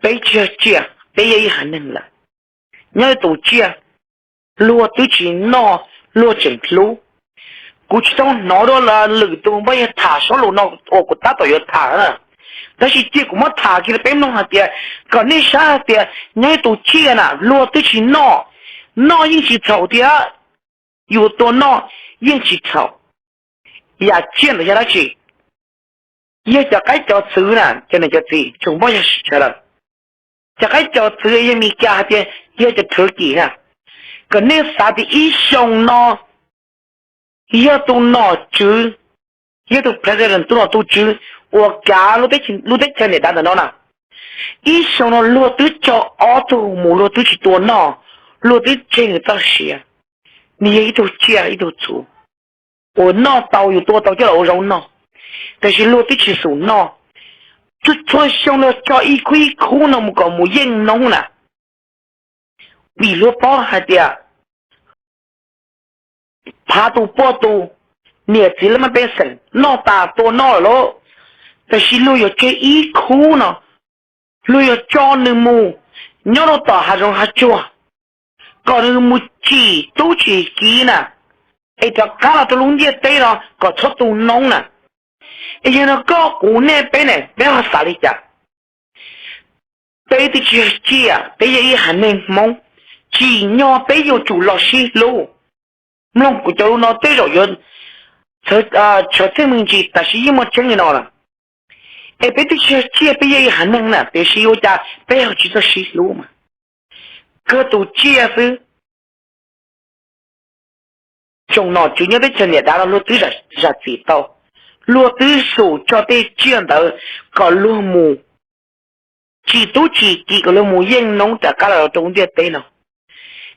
peb tsis yog tsiaj, peb yog ib haiv neeg lawm, nyob tus tsiaj, luag twb tsis noj, luag tseem hlub. Kuv tsis tau hnov dua lwm tus npaj yog tham sob lus no uas kuv tab tom yuav tham na, tab sis cia kuv muab tham kiag rau peb mloog hais tias, kom nej saib hais tias nyob tus tsiaj na luag twb tsis noj, noj yeej tsis txhaum thiab, yus tua noj yeej tsis txhaum. Yam tsiaj ntawd yog dab tsi? Yog cov qaib cov txwv na, cov niam cov txiv tsoom npoj yog sawv daws, cov qaib cov txwv yog Mis Kas hais tias yog cov turkey na. Kom nej xav tias ib xyoos no yog tus nom tswv, yog tus president, tus nom tus tswv uas kav lub teb chaws Nyab Laj ntawm no na, ib xyoos no luag twb tso ob tug mus, luag twb tsis tua noj, luag twb tseg nws txoj sia. Nws yog ib tug tsiaj ib tug txhu uas noj tau, yus tua tau coj los ua zaub noj, tiam sis luag twb tsis xum noj. Txhua xyoo luag tso ib khub ib khub no mus kom mus yeej noob na, vim luag paub hais tias phav tus puaj tus, niam txiv laj mej pej xeem noj tas tua noj lawm lauj, tiam sis luag yuav tseg ib khub no, luag yuav tso nws mus nyob rau tom hav zoov hav tsuag, kom nws mus tsim tub tsim kiv na, es rov qab los rau lub ntiaj teb no kom txhob tu noob na. Es yog no koj kuv nej peb ne, peb ho xav li cas? Peb twb tsis yog tsiaj, peb yog ib haiv neeg Hmoob, tsim nyog peb yuav tsum los sib hlub. Mloog kuv cov lus no tej zaum yuav tshwm txheej me ntsis, tab sis yeej muaj tseeb li no lawm. Es peb twb tsis yog tsiaj, peb yog ib haiv neeg na, tiam sis ua cas peb ho tsis txawj sib hlub mas? Kawg tus tsiaj xwb. Tsoom nom tswv nyob teb chaws Nyab Laj no luag twb zam txim tau, luag twb xum tso tej tsiaj ntawd kom luag mus tsim tub tsim kiv, kom luag mus yeej noob rov qab los rau lub ntiaj teb no.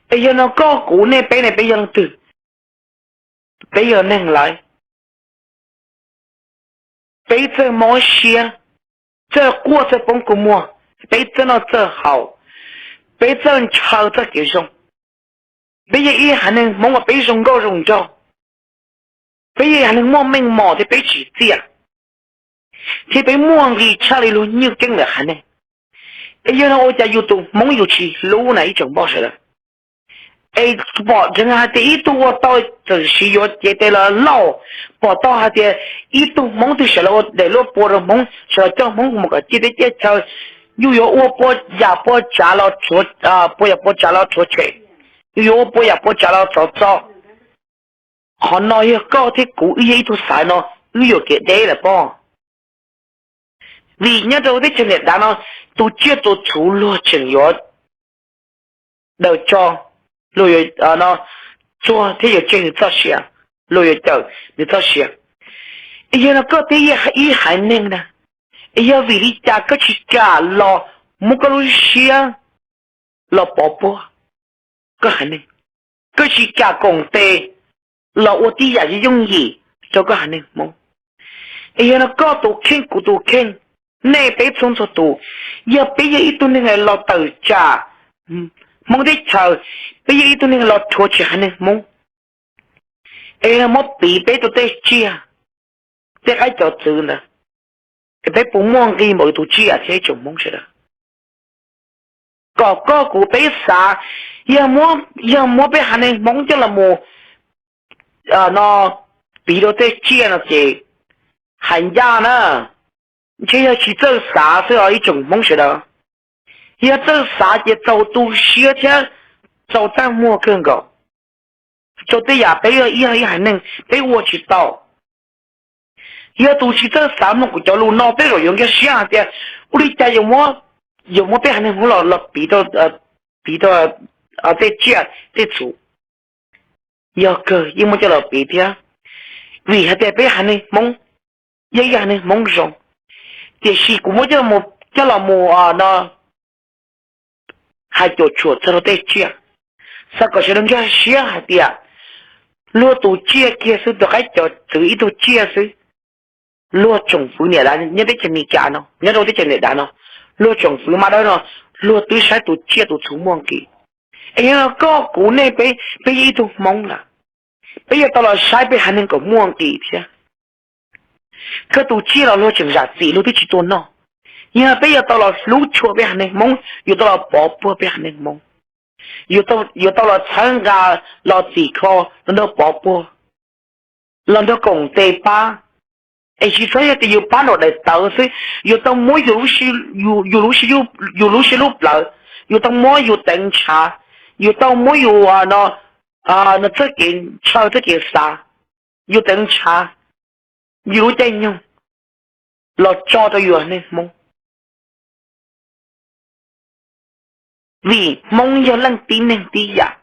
Es yog no koj kuv nej peb ne, peb yog leej twg? Peb yog neeg lawv, peb txawj mob siab, txawj quaj txawj poob kua muag, peb txawj noj txawj haus, peb txawj ntshaw txoj kev zoo. Peb yog ib haiv neeg Hmoob uas peb zoo nkauj zoo nraug, peb yog haiv neeg muaj meej mom thiab peb tsim txiaj, thiab peb muaj nqis tshaj li luag nywj keeb lawm haiv neeg. Es yog no ua cas yus tus Hmoob yus tsis hlub na ib tsoom npoj sawv daws? Es pom ntseeg hais tias ib tug ua tau txawm siv yuav cev tes los lauj, pom tau hais tias ib tug Hmoob twg sawv los ua daim luaj pua rau Hmoob, sawv los coj Hmoob mus kom ciaj teb ciaj chaw, yus yuav ua pua yam pua tsav los, pua yam pua tsav los rhuav tshem, yus yuav ua pua yam pua tsav los txov txo. Qhov no yog koj thiab kuv wb yog ib tug xaiv no, wb yuam kev deb lawm pob. Vim nyob rau teb chaws Nyab Laj no, tus tsiaj tus txhu luag tseem yuav daws tso, luag yuav txuag thiab yuav tseg nws txoj sia, luag yuav cawm nws txoj sia. Es yog no koj twb yog ib haiv neeg na, es yog vim li cas koj tsis kam los muab koj lub siab los pov puag koj haiv neeg? Koj tsis kam koom tes los ua tib yam yooj yim rau koj haiv neeg Hmoob. Es yog no koj tus kheej kuv tus kheej, nej peb txhua txhua tus, yog peb yog ib tug neeg los tawm tsam Hmoob teb chaws, peb yog ib tug neeg los rhuav tshem haiv neeg Hmoob, es yog no muab piv peb rau tej tsiaj, tej qaib cov txwv ntawd, es peb puas muaj nqi npaum li tus tsiaj thiab ib tsoom Hmoob sawv daws? Kom koj kuv peb xav, yog muab peb haiv neeg Hmoob coj los mus no piv rau tej tsiaj no ces hais ncaj na, ntshe yog tsis txawj xav xwb os ib tsoom Hmoob sawv daws. Yog txawj xav ces txaus tu siab thiab txaus txaj muag kawg nkaus rau tej yam peb yog ib haiv neeg peb ua tsis tau. Yog tus tsis txawj xav mloog kuv cov lus no tej zaum yuav nkag siab hais tias ua li cas yuav muab peb haiv neeg Hmoob los piv rau tej tsiaj tej txhu. Yog kawg yeej muab coj los piv thiab, vim hais tias peb haiv neeg Hmoob yog ib haiv neeg Hmoob zoo, tiam sis kuv muab coj los mus no hais cuam tshuam txog rau tej tsiaj, xav kom sawv daws nkag siab hais tias luag tus tsiaj kiag xwb, tus qaib cov txwv ib tug tsiaj xwb, luag tsoom fwv niam dav nyob teb chaws Amelikas no, nyob rau teb chaws niam dav no, luag tsoom fwv mab dawb no, luag twb saib tus tsiaj tus txhu muaj nqis. Es yog no koj kuv nej peb, peb yog ib tug Hmoob lawm, peb yuav tau los saib peb haiv neeg kom muaj nqis thiab. Koj tus tsiaj los luag tseem zam txim luag twb tsis tua noj, yog peb yuav tau los hlub tshua peb haiv neeg Hmoob, yuav tau los pov puag peb haiv neeg Hmoob, yuav tau los txhawb nqa, los txhim kho, los nrog pov puag, los nrog koom tes pab. Es tsis txhob yog tias yus pab nraum daim tawv xwb, yuav tau muab yus lub siab lub plawv, yuav tau muab yus teev ntshav, yuav tau muab yus no txoj kev ntshaw txoj kev xav, yus teev ntshav, yus lub caij nyoog los tso rau yus haiv neeg Hmoob. Vim Hmoob yog leej tib neeg tib yam.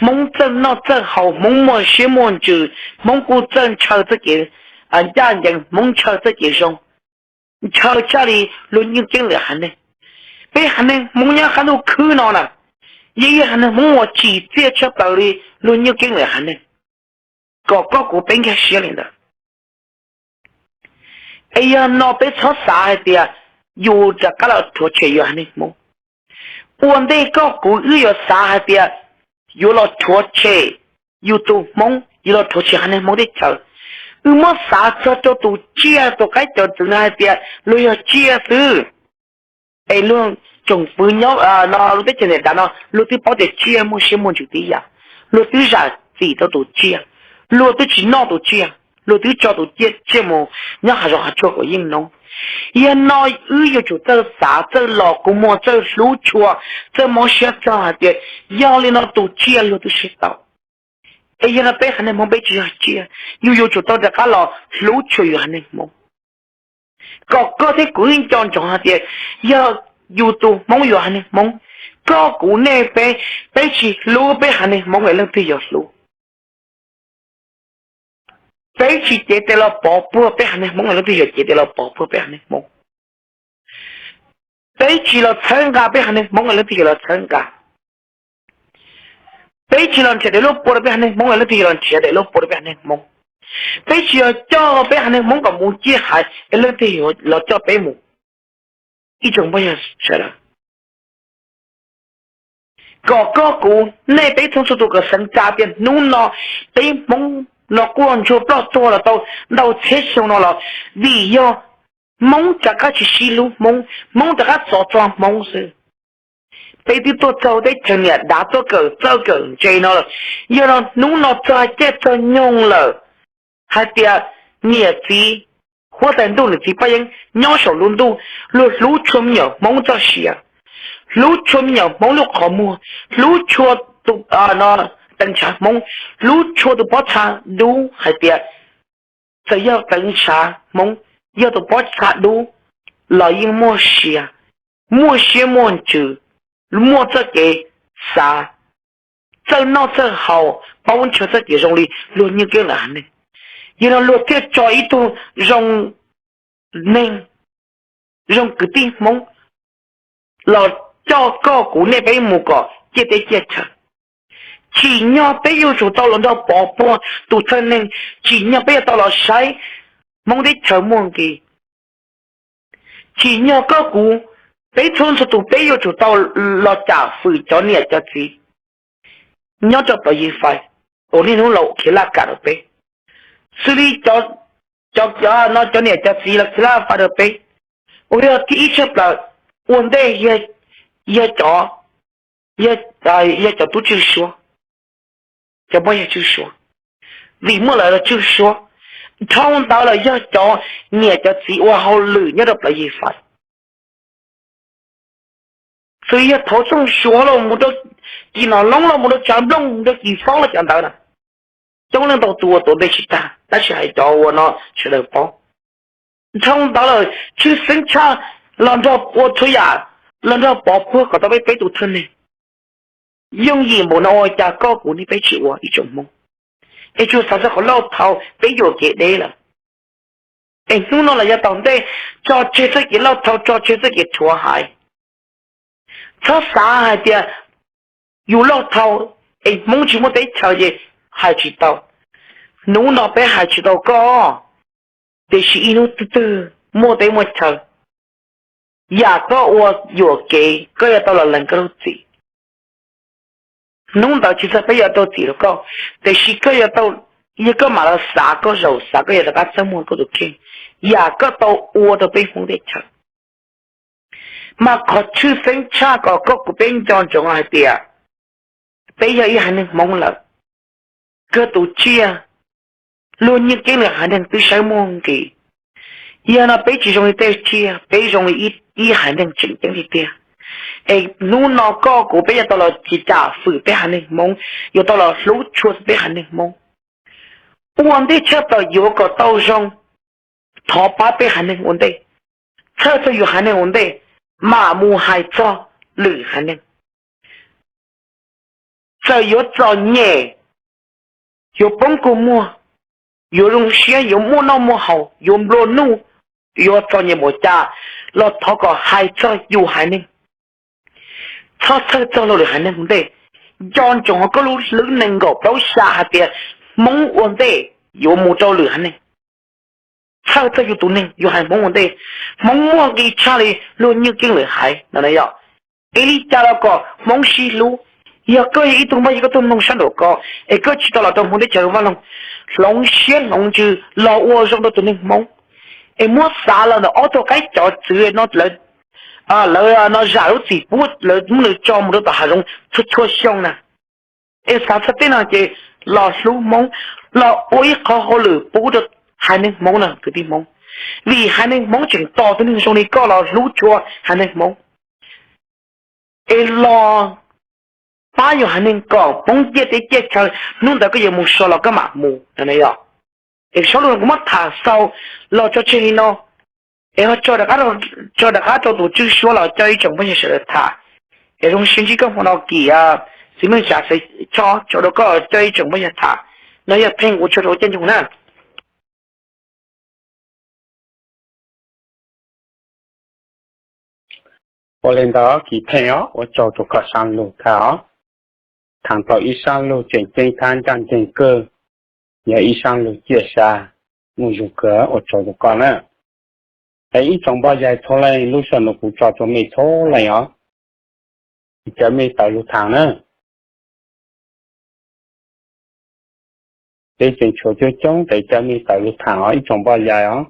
Hmoob txawj noj txawj haus, Hmoob muaj siab muaj ntsws, Hmoob kuj txawj ntshaw txoj kev ncaj ncees, Hmoob ntshaw txoj kev zoo, ntshaw tshaj li luag nyuj keeb lwm haiv neeg. Peb haiv neeg Hmoob nyob qab ntuj khwb no na, yog ib haiv neeg Hmoob uas tsim txiaj tshaj plaws li luag nyuj keeb lwm haiv neeg. Kom koj kuv peb nkag siab li ntawd. Es yog no peb txhob xav hais tias yus rov qab los rhuav tshem yus haiv neeg Hmoob. Ua ntej koj kuv wb yuav xav hais tias yuav los rhuav tshem yus tus Hmoob, yuav los rhuav tshem haiv neeg Hmoob teb chaws, wb muab xav txog rau tus tsiaj tus qaib cov txwv no hais tias luag yog tsiaj xwb. Es luag tsoom fwv nyob no lub teb chaws Amelikas no luag twb paub tias tsiaj muaj siab muaj ntsws tib yam, luag twb zam txim rau tus tsiaj, luag twb tsis noj tus tsiaj, luag twb tso tus tsiaj tsiaj mus nyob hav zoov hav tsuag kom yeej noob. Yog no wb yuav tsum txawj xav txawj los kua muag txawj hlub tshua, txawj mob siab txog hais tias yog li no tus tsiaj luag twb saib tau. Es yog no peb haiv neeg Hmoob peb tsis yog tsiaj, yus yuav tsum tau rov qab los hlub tshua yus haiv neeg Hmoob. Kom koj thiab kuv wb nco ntsoov hais tias yog yus tus Hmoob yus haiv neeg Hmoob, koj kuv nej peb, peb tsis hlub peb haiv neeg Hmoob es leej twg yuav hlub? Peb tsis cev tes los pov puag peb haiv neeg Hmoob es leej twg yuav cev tes los pov puag peb haiv neeg Hmoob? Peb tsis los txhawb nqa peb haiv neeg Hmoob es leej twg yuav los txhawb nqa? Peb tsis los nrhiav daim luaj pua rau peb haiv neeg Hmoob es leej twg yuav los nrhiav daim luaj pua rau peb haiv neeg Hmoob? Peb tsis los coj peb haiv neeg Hmoob kom mus ciaj haiv es leej twg yuav los coj peb mus? Ib tsoom phooj ywg sawv daws, kom koj kuv nej peb txhua txhua tus kom xeev tsa tias hnub no peb Hmoob no quaj ntsuag ploj tuag los tau ntau txhiab xyoo no los vim yog Hmoob rov qab tsis sib hlub Hmoob, Hmoob rov qab txov txog Hmoob xwb. Peb twb tuaj txog teb chaws niam dav tuaj kawm txawj kawm ntse no lawm, yog no hnub no txog caij txog nyoog lawm hais tias niam txiv huab tais ntuj niam txiv Paj Yeeb nyob saum lub ntuj, luag hlub tshua me nyuam Hmoob txoj sia, hlub tshua me nyuam Hmoob lub qhov muag, hlub tshua tus teev ntshav Hmoob, hlub tshua tus pob txha dub hais tias txawm yog teev ntshav Hmoob, yog tus pob txha dub los yeej muaj sia, muaj siab muaj ntsws, muaj txoj kev xav, txawj noj txawj haus, paub ntshaw txoj kev zoo li luag nyuj keeb lawm haiv neeg. Yog no luag thiaj tso ib tug zoo neeg, zoo kwv tij Hmoob los coj koj kuv nej peb mus kom ciaj teb ciaj chaw, Tsim nyog peb yuav tsum tau los nrog pov puag tus thawj neeg, tsim nyog peb yuav tau los saib Hmoob teb chaws muaj nqis. Tsim nyog koj kuv, peb txhua txhua tus peb yuav tsum tau los cam fwm cov niam cov txiv nyob rau plawv yig fais uas niaj hnub los khiav laj kam rau peb. Xws li cov, cov, cov no cov niam cov txiv los khiav laj fais rau peb, uas yog thib ib tshaj plaws ua ntej yog cov, yog cov tub tswj suab, cov poj yawg tswj suab, vim muaj lawv los tswj suab. Dhau ntawd los yog cov niam cov txiv ua hauj lwm nyob rau plawv yig fais. Xws li yog thauv txooj suav los mus rau kis nom loob los mus rau tsav nplooj mus rau kis faub los cov ntawd na, coob leej ntau tus ua tuav npe tsis tag tab sis hais cov ua no sawv daws paub. Dhau ntawd lawm tshwj xeeb tshaj los nrog ua txhua yam, los nrog pov puag kom tau peb peb tus thawj neeg. Yooj yim npaum no ua cas koj kuv niaj peb tsis ua ib tsoom Hmoob? Es tsuas xav txog qhov lauj thau peb yuam kev deb lawm. Es hnub no los yav tom ntej tso tseg txoj kev lauj thau, tso tseg txoj kev rhuav haiv. Txhob xav hais tias yus lauj thau es Hmoob tsis muaj teb chaws ces hais tsis tau. Hnub no peb hais tsis tau koj, tiam sis ib hnub twg twg muaj teb muaj chaw, yam koj ua yuam kev koj yuav tau los lees koj lub txim. Hnub ntawd tsis txog peb yuav tau txim rau koj, tiam sis koj yuav tau, yog koj mam los xav koj zaum xav koj yuav rov qab txaj muag koj tus kheej, yam koj tau ua rau peb Hmoob teb chaws. Mas qhov tshwj xeeb tshaj kom koj kuv peb nco ntsoov hais tias peb yog ib haiv neeg Hmoob lawm, kawg tus tsiaj, luag nyiaj keeb lwm haiv neeg twb saib muaj nqis. Yog no peb tsis zoo li tej tsiaj, peb zoo li ib haiv neeg tseem ceeb tiag tiag. Es hnub no koj kuv peb yuav tau los cam fwm peb haiv neeg Hmoob, yuav tau los hlub tshua peb haiv neeg Hmoob. Ua ntej tshaj plaws yuav kom tau zoo, thov pab peb haiv neeg ua ntej, txhawj txog yus haiv neeg ua ntej, mam mus hais txog lwm haiv neeg. Txawm yuav txom nyem, yuav poob kua muag, yuav zoo siab, yuav muaj noj muaj haus, yuav nplua nuj, yuav txom nyem npaum cas los thov kom hais txog yus haiv neeg, txhob txhawj txog luag lwm haiv neeg ua ntej. Nco ntsoov hauv koj lub hlwb nees nkaum plaub xya hais tias Hmoob ua ntej yuav mus rau lwm haiv neeg. Txhawj txog yus tus neeg, yus haiv Hmoob ua ntej. Hmoob muaj nqis tshaj li luag nyiaj keeb lwm haiv no yog. Es li cas los kom Hmoob sib hlub. Yog koj yog ib tug Hmoob, yog koj tuaj mloog sab nraum ko es koj tsis tau los rau Hmoob teb chaws Vaj Loog, hloov siab hloov ntsws los ua zoo rau tus neeg Hmoob. Es muab xav los ntawm ob tug qaib cov txwv no, lawv no zam lub txim pub lawv muab nws tso mus rau tom hav zoov txhua txhua xyoo na. Es xav txog tej no ces los hlub Hmoob, los ua ib qho hauj lwm pub rau haiv neeg Hmoob na kwv tij Hmoob. Vim haiv neeg Hmoob tseem tos tus neeg zoo li koj los hlub tshua haiv neeg Hmoob. Es los pab yus haiv neeg kom poob ciaj teb ciaj chaw, hnub ntawd koj yuav mus so los koj mam mus no yog. Es saib lus no kuv muab tham xaus los tso tseg li no. Es ho tso rov qab rau tus tswj suab los coj ib tsoom phooj ywg sawv daws tham. Es zoo siab ntsib koj hmo no Kim, Txiv Meej Tsav Xaiv Tshob tso rau koj coj ib tsoom phooj ywg tham. No yog pheej ua tsaug rau caij nyoog na. Ua li ntawd Kim Pheej os, ua tsaug rau koj sab lug thiab os. Thaam tau ib sab lug tseem ceeb thiab ncaj nceeg kawg, yog ib sab lug ciaj sa muaj zug kawg, ua tsaug rau koj na. Es ib tsoom npoj yag txhua leej, lub sij hawm no kuv tso rau mej txhua leej os, caw mej tawm lug thaam na. Peb tseem tshuav coob coob tes caw mej tawm lug thaam os ib tsoom npoj yag os.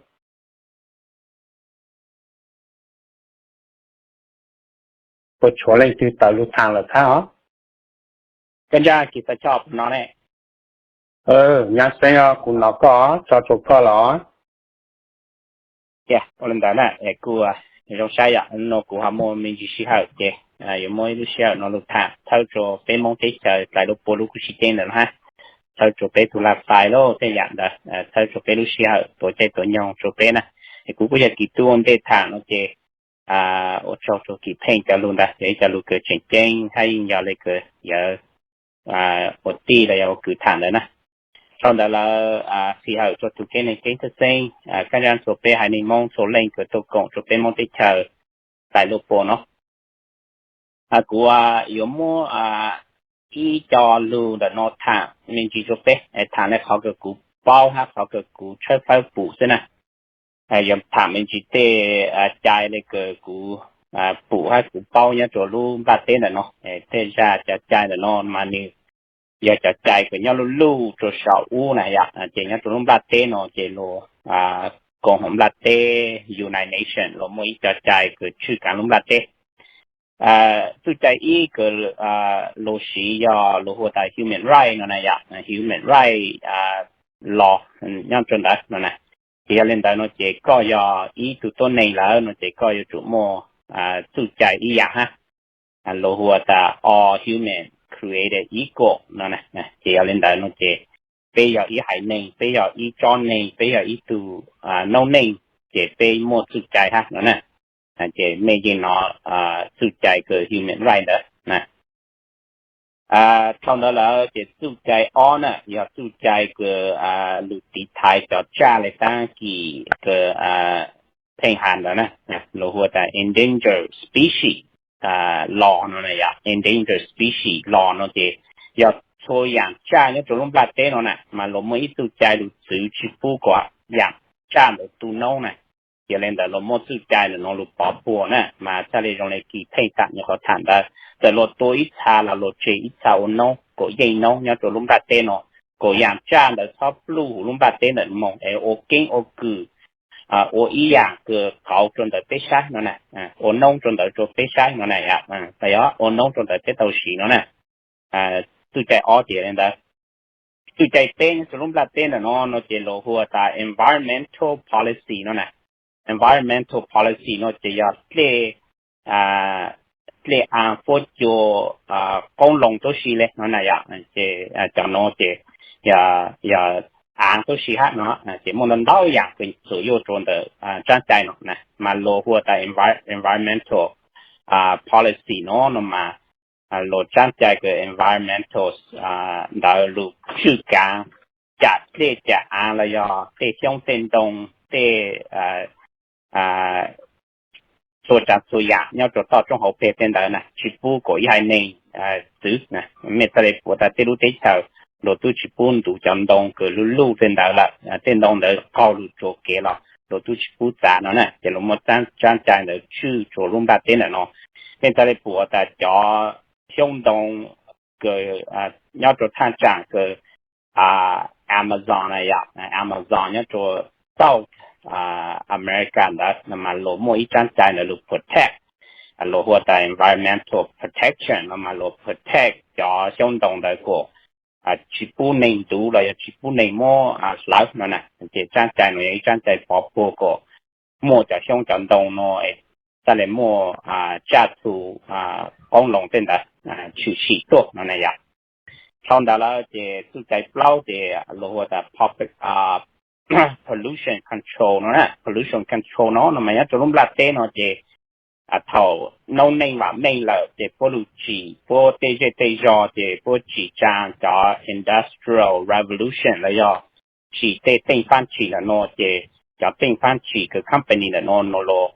Puas tshuav leej twg tawm lug thaam lawm thiab os? Koj ncaj Kim Pheej Tshob puas hnov ne? Nyab Xeeb os, kuv hnov koj, tso rau koj los. Ua li ntawd na, kuj zoo saib yom, no kuv ho muaj me ntsis sij hawm ces yuav muab ib lub sij hawm no lug tham thawb rau peb Hmoob teb chaws txais lub pua lub kub sib ceeb ntawd na, thawb rau peb tug laj fais lauj tej yam ntawd, thawb rau peb lub sij hawm tuav caij tuav nyoog rau peb na. Es kuv kuj yog kis tub ua ntej tham no ces ua tsaug rau Kim Pheej cov lug ntawd, yog ib co lug kws tseem ceeb hab yeej yog le kws yawg ua tij los yog ua kwv tham ntawd na. Dhau ntawd lawm, sij hawm rua tug keeb neeg keeb thawj xeeb, kab ntsab txhua peb haiv neeg Moob txhua leej kws tuaj koom rua peb Moob teb chaws txais luaj pua no. Kuv yuav muab ib co lug ntawm no tham me ntsis rua peb, tham le qhov kws kuv paub hab qhov kws kuv tshawb fawb pum xwb na. Yog tham me ntsis tej cai le kws kuv pum hab kuv paub nyob rua lub nplaj teb ntawm no. Tej zag cov cai ntawm no mas nws yog cov cai kws nyob luj luj rua saum ub na yom, ces nyob rua lub nplaj teb no ces luag koom haum nplaj teb, United Nations, luag muaj ib co cai kws tswj kaav lub nplaj teb. Txuj cai ib kws luag siv yog luag hu tas human right no na yom, human right law nyob rua ntawd no na. Ces yog le ntawd no ces koj yog ib tug tuab neeg lawm no ces koj yuav tsum muaj txuj cai ib yam hab. Luag hu tas all human created equal no na. Ces yog le ntawd no ces peb yog ib haiv neeg, peb yog ib tsob neeg, peb yog ib tug noob neej, ces peb muaj txuj cai hab no na. Ces mej yeej nov txuj cai kws human right ntawd na. Dhau ntawd lawm ces txuj cai ob na yog txuj cai kws lug tiv thaiv cov tsaj le taab kis kws pheej has ntawd na, luag hu tas endangered species law no na yom. Endangered species law no ces yog txhua yaam tsaj nyob rua lub nplaj teb no na mas luag muaj ib txuj cai lug txwv tsi pub kom yaam tsaj ntawd tu noob na. Ces le ntawd luag muaj txuj cai ntawm no lug pov puag na, mas txhaj le zoo le kis pheej tham nyuam qhuav tham ntawd, txawm luag tua ib txha los luag tseg ib txha ua noob, kuas yeej noob nyob rua lub nplaj teb no, kuas yaam tsaj ntawd txhob pluj huv lub nplaj teb ntawm moog es ua keeb ua kws, ua ib yaam kws qauv rua ntawm peb saib no na, ua noob rua ntawd rua peb saib no na, yog ua noob rua ntawd peb tau siv no na. Txuj cai ob ces le ntawd. Txuj cai peb nyob rua lub nplaj teb ntawm no no ces luag hu tas environmental policy no na. Environmental policy no ces yog dlej aav fuab cua qoob loo tuab si le no na yom. Ces cov no ces yog aav tuab si hab no, ces muaj ntau ntau yaam kws txuas yuj rua ntawm tsaab cai no na, mas luag hu tas environmental policy no no mas luag tsaab cai kws environmental ntawd lug tswj kaav cam dlej cam aav los yog tej xyoob tej ntoo, tej txhua tsav txhua yaam nyob rua toj roob hauv peg tej ntawd na, tsi pub kom ib haiv neeg txwv. Mej txhaj le pum tas tej lub teb chaws luag tub tsi pub ntuv cov ntoo kws luj luj tej ntawd lawm, tej ntoo ntawd qaug lug tsua kev los luag tub tsi pub txav no na, ces luag muaj tsaab cai ntawd tswj rua lub nplaj teb ntawm no. Mej txhaj le pum tas cov xyoob ntoo kws nyob rua thaaj tsaam kws Amazon na yom, Amazon nyob rua South America ntawd no mas luag muaj ib tsaab cai ntawd lug protect, luag hu tas environmental protection no mas luag protect cov xyoob ntoo ntawd kom tsi pub neeg ntuv los yog tsi pub neeg muab hlawv no na. Ces tsaab cai no yog ib tsaab cai pov puag kom muaj cov xyoob cov ntoo no txhaj le muaj tsaj txhu qoob loo tej ntawd tshwm sim tuaj no na yom. Dhau ntawd lawm ces txuj cai plaub ces luag hu tas pollution control no na. Pollution control no no mas nyob rua lub nplaj teb no ces thaum noob neej vam meej lawm ces puab lug tsim puab tej zej tej zog ces puab tsim tsaa cov industrial revolution los yog tsim tej teej faab tsim ntawm no ces cov teej faab tsim kws company ntawm no no luag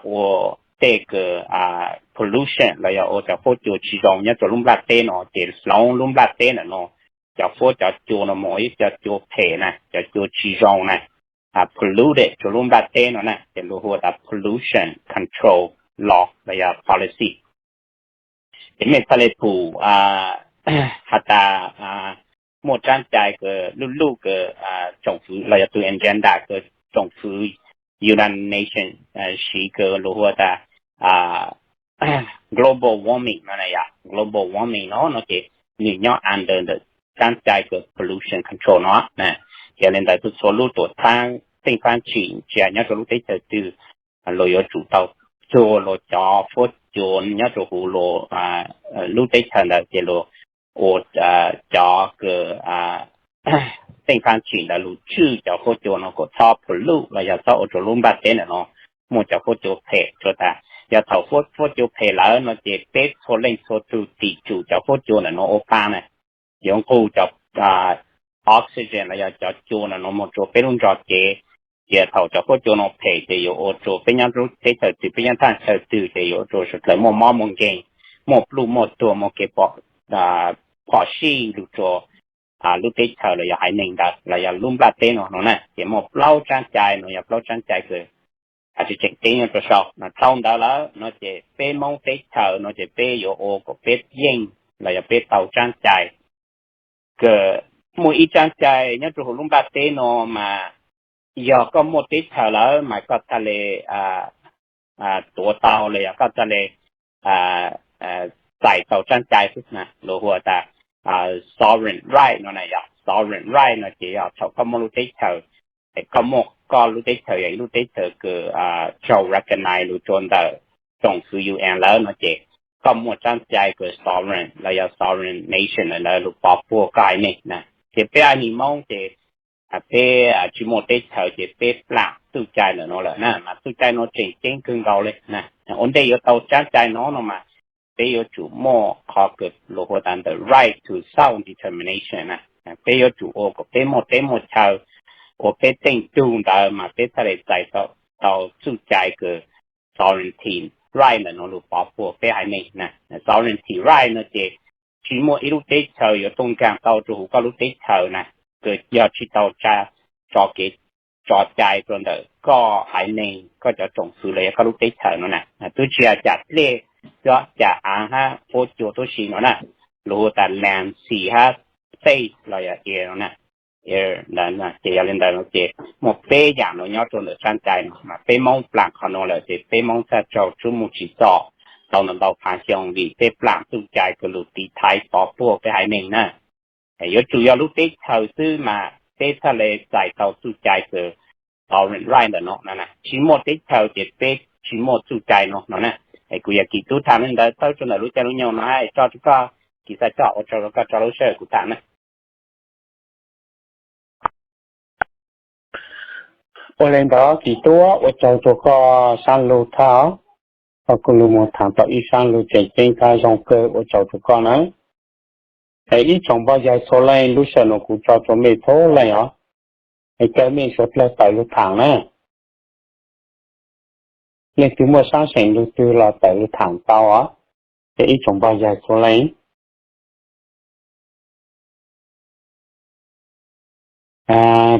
ua tej kws pollution los yog ua cov fuab cua tsi zoo nyob rua lub nplaj teb no ces hloov lub nplaj teb ntawm no cov fuab cov cua no moog ua ib cov cua phem na, cov cua tsi zoo na, polluted rua lub nplaj teb no na, ces luag hu tas pollution control law los yog policy. Ces mej txhaj le pum has tas muaj tsaab cai kws luj luj kws tsoom fwv los yog tug agenda kws tsoom fwv United Nations siv kws luag hu tas global warming no na yom. Global warming no no ces nwg nyob under ntawm tsaab cai kws pollution control no na. Ces le ntawd txhua txhua lub tuam txhaab teej faab tsim tsi has nyob rua lub teb chaws twg luag yuav tsum tau txuag luag cov fuab cua nyob rua huv luag lub teb chaws ntawd ces luag ua cov kws teej faab tsim ntawd lug tswj cov fuab cua no kom txhob pollute los yog txhob ua rua lub nplaj teb ntawm no muaj cov fuab cua phem. Rua tas yog thaum fuab cua phem lawm no ces peb txhua leej txhua tug tim tsum cov fuab cua ntawm no ua paa na, yuav nqug cov oxygen los yog cov cua ntawm no moog rua peb lub ntsog cev. Ces thaum cov fuab cua no phem ces yuav ua rua peb nyob lub teb chaws twg, peb nyob thaaj chaw twg ces yuav ua rua suav dlawg muaj mob muaj nkeeg, muaj pluj muaj tuag, muaj kev pom phom sij lug rua lub teb chaws los yog haiv neeg ntawd los yog lub nplaj teb no no na. Ces muaj plaub tsaab cai no yog plaub tsaab cai kws tseem ceeb nyob rua sau no. Dhau ntawd lawm no ces peb Moob teb chaws no ces peb yuav ua kom peb yeej los yog peb tau tsaab cai kws muaj ib tsaab cai nyob rua huv lub nplaj teb no mas yog koj muaj teb chaws lawm mas koj txhaj le tuav tau los yog koj txhaj le txais tau tsaab cai xwb na. Luag hu tas sovereign right no na. Yog sovereign right no ces yog thaum koj muaj lub teb chaws, koj muaj koj lub teb chaws yog ib lub teb chaws kws raug recognize lug rua ntawm tsoom fwv U N lawm no ces koj muaj tsaab cai kws sovereign los yog sovereign nation lawv lug pov puag koj haiv neeg na. Ces peb haiv neeg Moob ces peb tsi muaj teb chaws ces peb plaam txuj cai ntawm no lawm na. Mas txuj cai no tseem ceeb kawg nkaus le na. Ua ntej yuav tau tsaab cai no no mas peb yuav tsum muaj qhov kws luag hu tas ntawm right to self determination na. Peb yuav tsum ua kom peb muaj teb muaj chaw ua peb teej tug ntawd mas peb txhaj le txais tau txuj cai kws sovereignty right ntawm no lug pov puag peb haiv neeg na. Sovereignty right no ces tsi muaj ib lub teb chaws yuav tuaj nkaag tau rua huv koj lub teb chaws na, kws yog tsi tau tso kev tso cai rua ntawm koj haiv neeg, koj cov tsoom fwv los yog koj lub teb chaws no na. Twb tsi has cas dlej, cov cas aav hab puab cua tuab si no na, luag hu tas land, sea hab space los yog air no na. Ces yog le ntawd no ces muaj peb yaam no nyob rua ntawm tsaab cai no mas peb Moob plaam qhov no lawm ces peb Moob txhaj raug tsub mus tsim txom tau ntau ntau phaav xyoo vim peb plaam txuj cai kws lug tiv thaiv pov puag peb haiv neeg na. Yuav tsum yog lub teb chaws xwb mas peb txhaj le txais tau txuj cai kws sovereign right ntawm no no na. Tsi muaj teb chaws ces peb tsi muaj txuj cai no no na. Kuv yog Kim Tub thaam le ntawd tawm rua ntawm lub caij lub nyoog no hab tso rua koj, Kim Xaj Coj, ua tsaug rua koj tso lub sij hawm kuv thaam na. Ua le ntawd Kim Tub ua tsaug rua koj saab lug thaj, koj kuj lug moog thaam tau ib saab lug tseem ceeb thaj zoo kawg, ua tsaug rua koj na. Es ib tsoom npog yaig txhua leej, lub sij hawm no kuv tso rua mej txhua leej os, es kawg mej suav dlawg tawm lug thaam na. Leej twg muaj saab seem lug twg los tawm lug thaam tau os, es ib tsoom npog yaig txhua leej.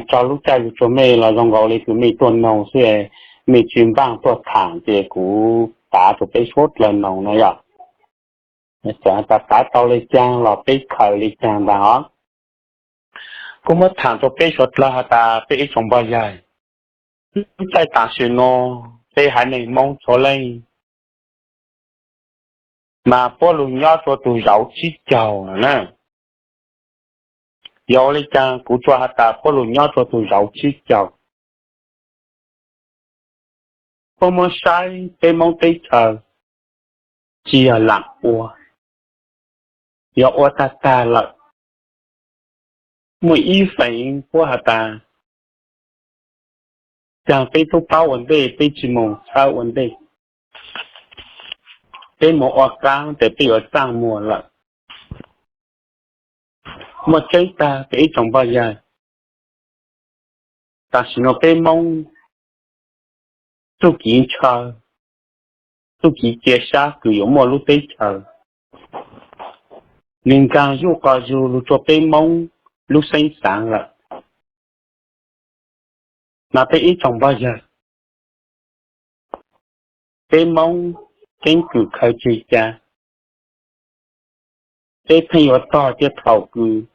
Tso lub caij lug rua mej los zoo nkaus le kws mej tuaj noog xwb, mej tsi npaaj tuaj thaam ces kuv tav rua peb suav dlawg noog na yog. Txawm has tas tav tau le caag los peb khaws le caag ntaag os. Kuv muab thaam rua peb suav dlawg has tas peb ib tsoom npog yaig, lub caij taam sim no peb haiv neeg Moob txhua leej mas puab lug nyob rua tug zauv tsib caug na. Yog ua le caag kuv tsuas has tas puab lug nyob rua tug zauv tsib caug? Puab muab saib peb Moob teb chaws tsi yog laam ua, yog ua tag tag lawm. Muaj ib feem puab has tas caag peb tub paub ua ntej, peb tsi moog txhawb ua ntej, peb moog ua qaab tes peb yuav txaaj muag lawm. Muaj tseeb tag peb ib tsoom npog yaig, taam sim no peb Moob txuj kev ntshaw, txuj kev cia sab kws yuav muaj lub teb chaws, nwg nkaag yuj qos zug lug rua peb Moob lub xeeb xaav lawm. Mas peb ib tsoom npog yaig, peb Moob keeb kwm khaws tseg ca, peb pheej yuav tog thiab thaum kws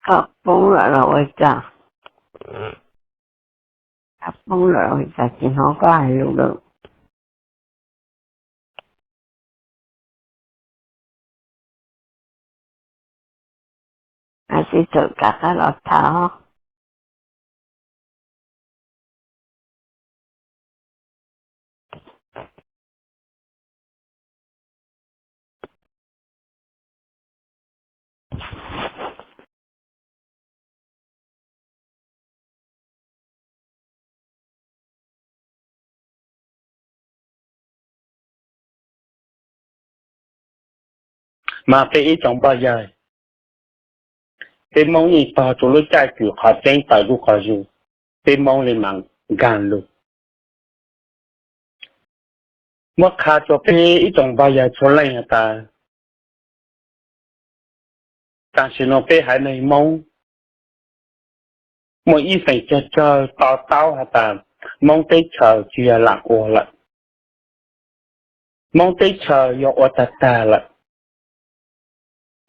Koj poob lawm los ua cas? Koj poob lawm los ua cas tsis hnov koj hais lus lawm? Tsis txawm kav qab los tham os. Mas peb ib tsoom npawg yawg, peb Hmoob yeej tog rua lub caij kws qhov tseeb tawm zuj qhov zus, peb Hmoob le mas nkaag lug. Muab qha rua peb ib tsoom npawg yawg txhua leej has tas, tam sim nuav peb haiv neeg Hmoob muaj ib feem cag cawg to taub has tas Hmoob teb chaws tsi yog laam ua lawm, Hmoob teb chaws yog ua tag tag lawm.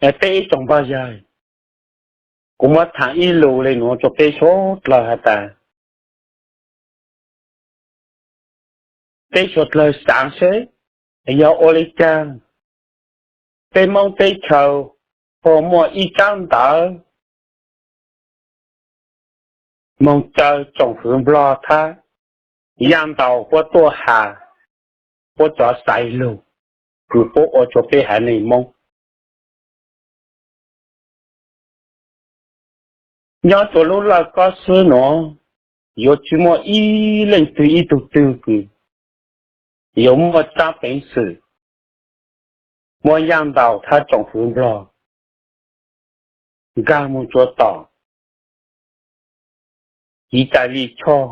Peb ib tsoom npawg yawg, kuv muab thaam ib lus le nuav rua peb suav dlawg has tas, peb suav dlawg xaav seb yog ua le caag peb Hmoob teb chaws puas muaj ib tsaab ntawv moog caw tsoom fwv Nplog thab yaaj ntaus puab tuaj has puab cov xaiv lug kws puab ua rua peb haiv neeg Moob. Nyob rua lub lawj kob xwb nuav, yuav tsi muaj ib leej twg ib tug twg kws yuav muaj tsaab peev xwm muab yaaj ntaus thab tsoom fwv Nplog nkaag moog rua tom kiv cai lij choj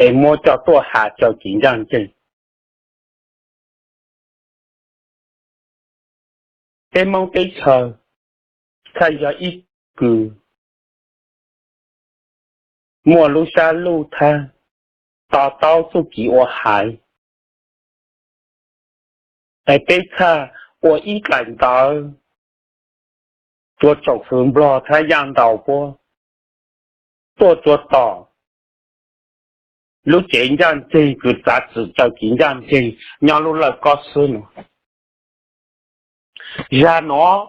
es muab coj tuaj has rua kiv ncaaj nceeg. Peb Moob teb chaws txhaj yog ib kws muaj lub sab luj thab to taub txuj kiv ua haiv, es peb txhaj ua ib dlaim ntawv rua tsoom fwv Nplog thab yaaj ntaus puab tuaj rua tom lub tsev ncaaj nceeg kws txav txim raws kiv ncaaj nceeg nyob lub lawj kob xwb nuav. Zag nuav,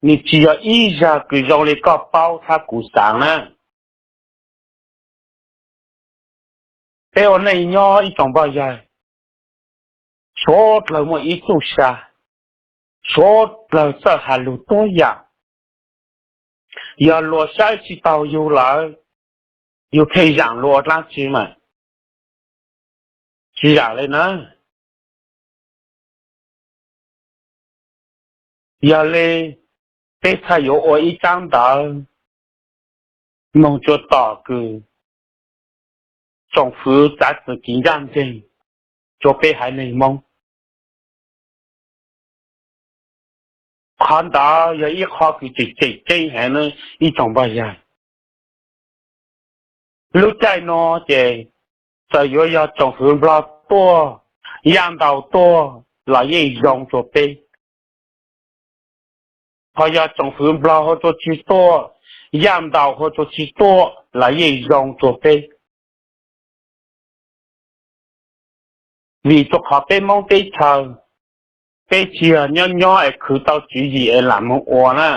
nwg tsi yog ib zag kws zoo le koj paub thab kuv xaav na. Peb ua neej nyob ib tsoom npawg yawg, suav dlawg muaj ib txuj sa, suav dlawg txawj has lug tuab yaam. Yog luas saib tsi taug yug lawm, yug pheej zaam luas dlaab tsi mas tsi zaam le na. Yog le, peb txhaj yuav ua ib tsaab ntawv moog rua tom kws tsoom fwv txav txim kiv ncaaj nceeg rua peb haiv neeg Moob. Qhov ntawd yog ib qho kws tseem tseem ceeb heev na ib tsoom npawg yawg. Lub caij nuav ces txawm yuav yog tsoom fwv Nplog tuaj, yaaj ntaus tuaj los yeej zoo rua peb. Ho yog tsoom fwv Nplog hu rua tsi tuaj, yaaj ntaus hu rua tsi tuaj los yeej zoo rua peb. Vim rua qhov peb Moob teb chaws, peb tsi yog nyob nyob es khwv tau tswv yim es lam moog ua na.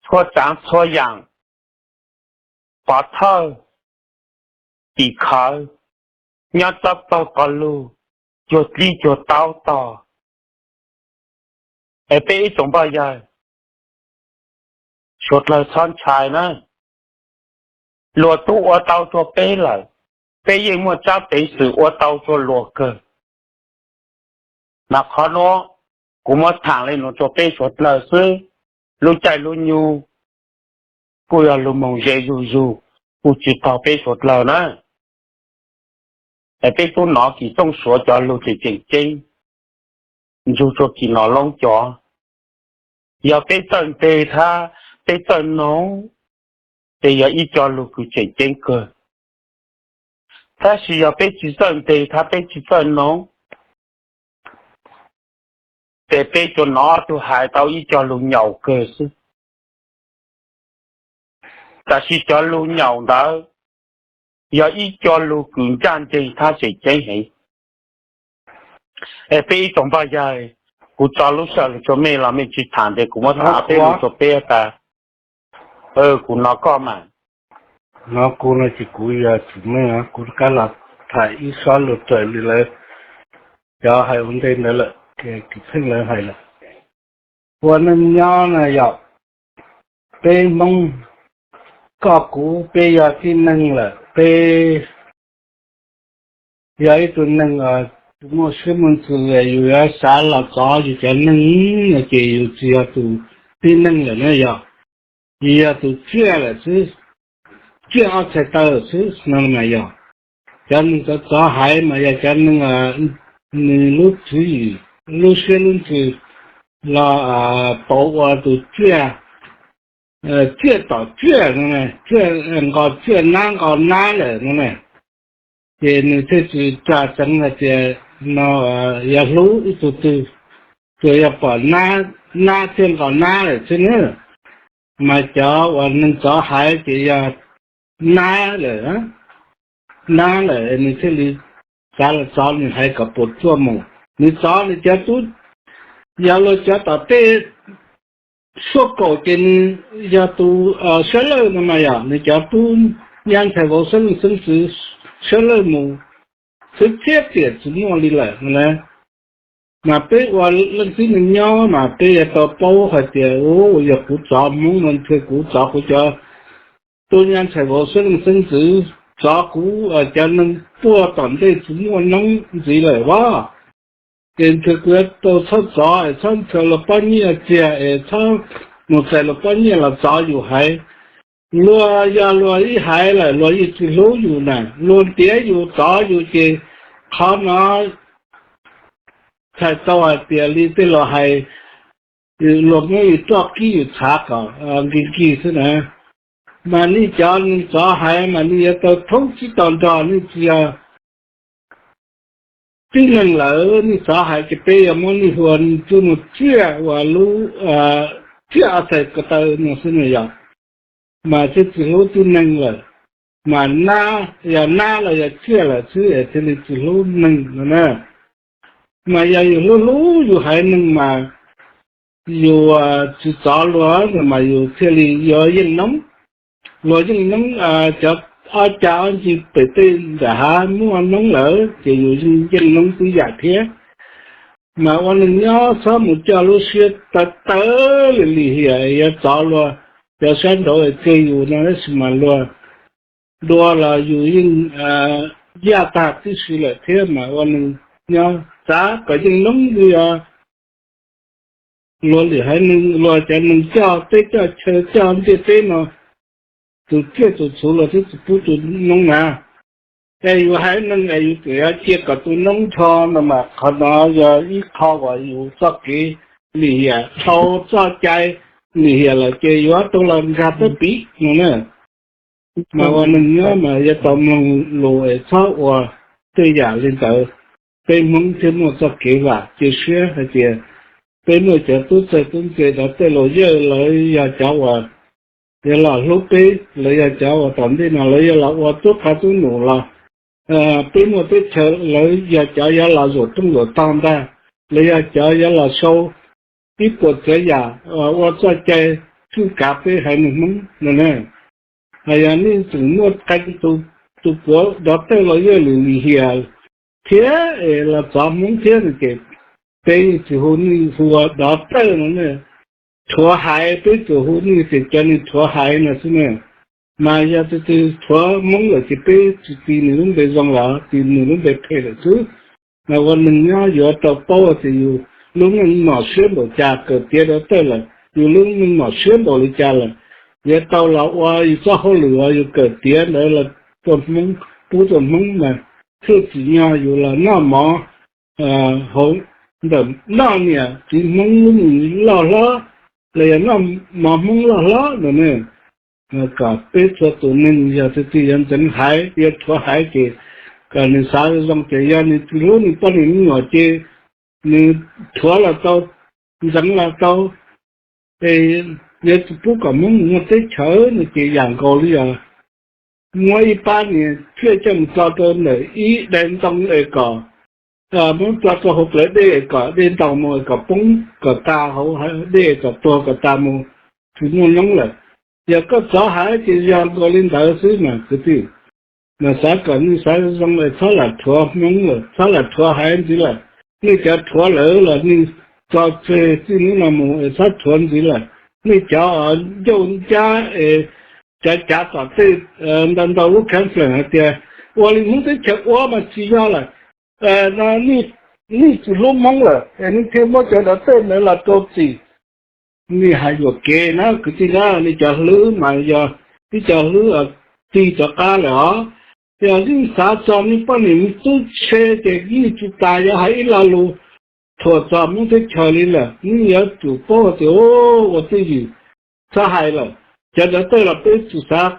Txhua tsaav txhua yaam, pov thawj, tim khawv, nyob txawb pawg quas lug, cuag dlib cuag taub tog. Es peb ib tsoom npawg yawg, suav dlawg txhob ntshai na. Luas tub ua tau rua peb lawm, peb yeej muaj tsaab peev xwm ua tau rua luas kawg. Mas qhov nuav kuv muab thaam le nuav rua peb suav dlawg xwb, lub caij lub nyug kuj yog lug moog ze zuj zug, kuj tsi taug peb suav dlawg na. Es peb tub nov Kim Tooj Suav cov lug tseem tseem ceeb, ntsug rua Kim Nom Loob cov. Yog peb txawj nteg thab peb txawj noog, ces yog ib co lug kws tseem ceeb kawg. Tab sis yog peb tsi txawj nteg thab peb tsi txawj noog, ces peb tsuas nov tug hais tau ib co lug nyaum kawg xwb. Tab sis cov lug nyaum ntawd yog ib co lug kws ncaaj nceeg thab tseem ceeb heev. Es peb ib tsoom npawg yawg, kuv tso lub sij hawm lug rua mej los mej tsi thaam tes kuv muab thaam peb lug rua peb tas. Kuv nov koj mas. Nov kuv no ces kuv yog tsim meej, kuv rov qab los thaam ib sob lug raws li lawv cov hais ua ntej ntawd lawm, Kim Pheej lawv hais lawm. Ua neej nyob na yog peb Hmoob, koj kuv peb yog tib neeg lawm, peb yog ib tug neeg os, Muaj siab muaj ntsws yus yuav xav los txov yus cov neeg no ces yus tsis yog tus tib neeg lawm na yog, yus yog tus tsiaj lawm xwb, tsiaj ob txhais taw xwb no mas yog. Cov neeg txov txov haiv mas yog cov neeg nws lub tswv yim, lub siab lub ntsws los pauv ua tus tsiaj, tsiaj tom tsiaj no, tsiaj nqos tsiaj nab nqos nab lawm no na. Ces nws thiaj tsis tsa tseev hais tias no yog hlub ib tug twg, tsuas yog pom nab thiaj nqos nab lawm xwb na. Mas cov uas neeg txov haiv ces yog nab lawm, nab lawm nws thiaj li xav los txov nws haiv kom puas tsuaj mus. Nws txov nws cov tub, yog luag cov tom tej suab kaum ces nws yog tus sab lawj no mas yog nws cov tub nyab ntxhais vauv xeeb leej xeeb ntxwv sab lawj mus xwb, txhiab tiam tsis muaj li lawm no na. Mas peb ua leej tib neeg nyob mas peb yuav tau paub hais tias, u, yog kuv txov Hmoob no ntshe kuv txov kuv cov tub nyab ntxhais vauv xeeb leej xeeb ntxwv, txov kuv cov neeg tuaj tom ntej tsis muaj noob ntxiv lawm as, ces ntshe kuv yuav tau txhob txov es txhob ntshaw luag pob nyiaj txiag es txhob mus txais luag pob nyiaj los txov yus haiv. Luag yog luag ib haiv lawm luag yeej tsis hlub yus na, luag ntiav yus txov yus ces qhov no txhais tau hais tias li tej laus hais, luag muab yus roj kib yus txhav kom nkig nkig xwb na. Mas nej cov neeg txov haiv mas nej yuav tau thoob tsib tau nrog, nej tsis yog tib neeg lawm, nej txov haiv ces peb yuav muab nej hu ua tub mus tsiaj ua lub tsiaj ob txhais ko taw no xwb na yog. Mas thiaj tsis hlub tib neeg lawm, mas nab, yog nab los yog tsiaj lawm xwb es thiaj li tsis hlub neeg no na. Mas yog yus hlub hlub yus haiv neeg mas yus tsis txov luag no mas yus thiaj li yuav yeej noob. Luag yeej noob, cov ob cag ob ncig pem tej nram hav muaj noob lawm ces yus yeej noob tib yam thiab. Mas ua neeg nyob txhob mus coj lub siab tawv tawv li lim hiam yuav txov luag cov sab nraud es tseg yus no tab sis mas luag dua los yus yeej yaj tag tib si lawm thiab. Mas ua neeg nyob xav kom yeej noob li os. Luag lwm haiv neeg, luag cov neeg coj teb coj chaw coj ntiaj teb no, tus tsiaj tus txhu los twb tsis pub tus noob na. Es yus haiv neeg es yus tseem yuav cia kom tus noob nrho no mas qhov no yog ib qho uas yus txoj kev lim hiam dhau txoj cai lim hiam lawm ces yuav tau los nkag tawb piv no na. Mas ua neeg nyob mas yuav tau mloog lus es txhob ua tej yam li ntawd. Peb Hmoob thiaj muaj txoj kev vam cia siab hais tias peb muaj cov tub txawg tub ntse dov tej laus yawj, lawv yog cov uas yuav los hlub peb, lawv yog cov uas tom ntej no lawv yuav los ua tub qab tub num los peb muaj teb chaws, lawv yog cov yuav los zuam rooj zuam tog ntag, lawv yog cov yuav los sau ib puas tsav yam ua txoj cai tswj kav peb haiv neeg Hmoob no na. Hos yog nej tseem muaj qee tus puav dov tej laus yawj lwm lim hiam thiab es los txov Hmoob thiab no ces peb yeej tsis hu nej hu ua dov tej no ne. Rhuav haiv, peb tsuas hu nej tias cov neeg rhuav haiv no xwb ne. Mas yog tus twg rhuav Hmoob lawm ces peb tsis tis nws lub npe zoo lawm, tis nws lub npe phem lawm xwb. Mas ua neeg nyob yuav tau paub tias yus lub neej mom siab npaum cas, kawm tiav dov tej lawm yus lub neej mom siab npaum li cas lawm, yuav tau los ua yus txoj hauj lwm uas yus kawm tiav ntawd los tua Hmoob, pub tua Hmoob mas thiaj tsim nyog yus los noj mov hauv ntawm noj niam txiv Hmoob lub mis loj hlob, los yog noj mov Hmoob loj hlob no ne. Kom peb txhua tus neeg yog tus twg yuav ntxeev haiv yuav rhuav haiv ces kom nws xav zoo tias yog nws tsis hlub nws poj niam me nyuam ces nws rhuav los tau, ntxeev los tau, es yuav tsis pub kom Hmoob mus muaj teb chaws no ces yam nkaus li os muab ib pab niag tsiaj coj mus tso rau ntawm ib daim ntoo es kom, muab tso rau hauv plawv dej es kom dej ntaus mus es kom poob kom tas hauv dej es kom tuag kom tas mus, tsis muaj noob lawm. Yog koj txov haiv ces yog nkaus li ntawd xwb mas kwv tij. Mas xav kom nej xav zoo es txhob lam rhuav Hmoob lawm, txhob lam rhuav haiv ntxiv lawm. Nej cov rhuav lawm los nej tso tseg txij hnub no mus es txhob rhuav ntxiv lawm. Nej cov ncauj ncab es cav cav tom tej ntau ntau lub conference hais tias ua li Hmoob teb chaws ua mas tsis yog lawm, no nej tsis hlub Hmoob lawm es nej thiaj muab cov dov tej ntawd los rau txim. Nej hais yuam kev na kwv tij na, nej cov hlwb mas yog ib co hlwb tig rov qab lawm os. Yog nej xav txog nej poj niam nej tub tse ces nej tsis tas yuav hais ib lo lus thuam txog Hmoob teb chaws li lawm. Nej yuav tsum paub tias ua twj ywm, txhob hais lawm. Cov dov tej los peb tsis xav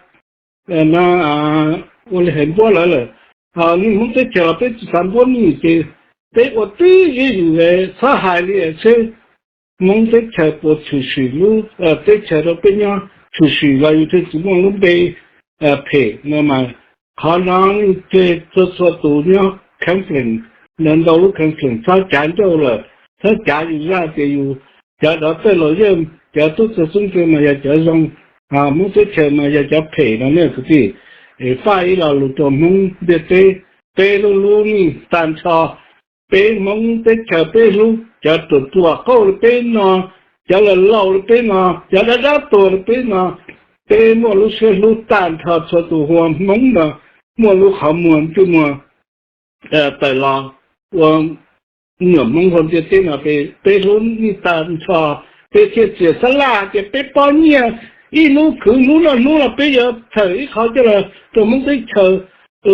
ua li hais npuab lawv lawm. Nej Hmoob teb chaws los peb tsis xav npuab nej ces peb ua twj ywm, txhob hais li seb Hmoob teb chaws puas tshwm sim lub teb chaws rau peb nyob, tshwm sim los yus thiaj tsis muaj lub npe phem no mas. Qhov no nej txhua txhua tus nyob Queensland, ntau ntau lub Queensland txhob cav ncauj lawm, txhob cav yus zaj tias yus cov dov tej los yeej cov tub txawg xub ntiag mas yog cov zoo, Hmoob teb chaws mas yog cov phem no nej kwv tij. Es faj ib lo lus rau Hmoob ntiaj teb, peb lub lub neej tag nrho, peb Hmoob teb chaws peb hlub cov ruam ruam qauj li peb no, cov laus laus li peb no, cov dab dab tuag li peb no, peb muaj lub siab hlub tag nrho txhua tus hu ua Hmoob no, muaj lub qhov muag ntsej muag tawm los ua nyuam Hmoob hauv ntiaj teb no, peb hlub nej tag nrho. Peb thiaj txias sab laj tias peb pob nyiaj ib hnub khwv hnub noj hnub los peb yuav txhawm ib qho coj los rau Hmoob teb chaws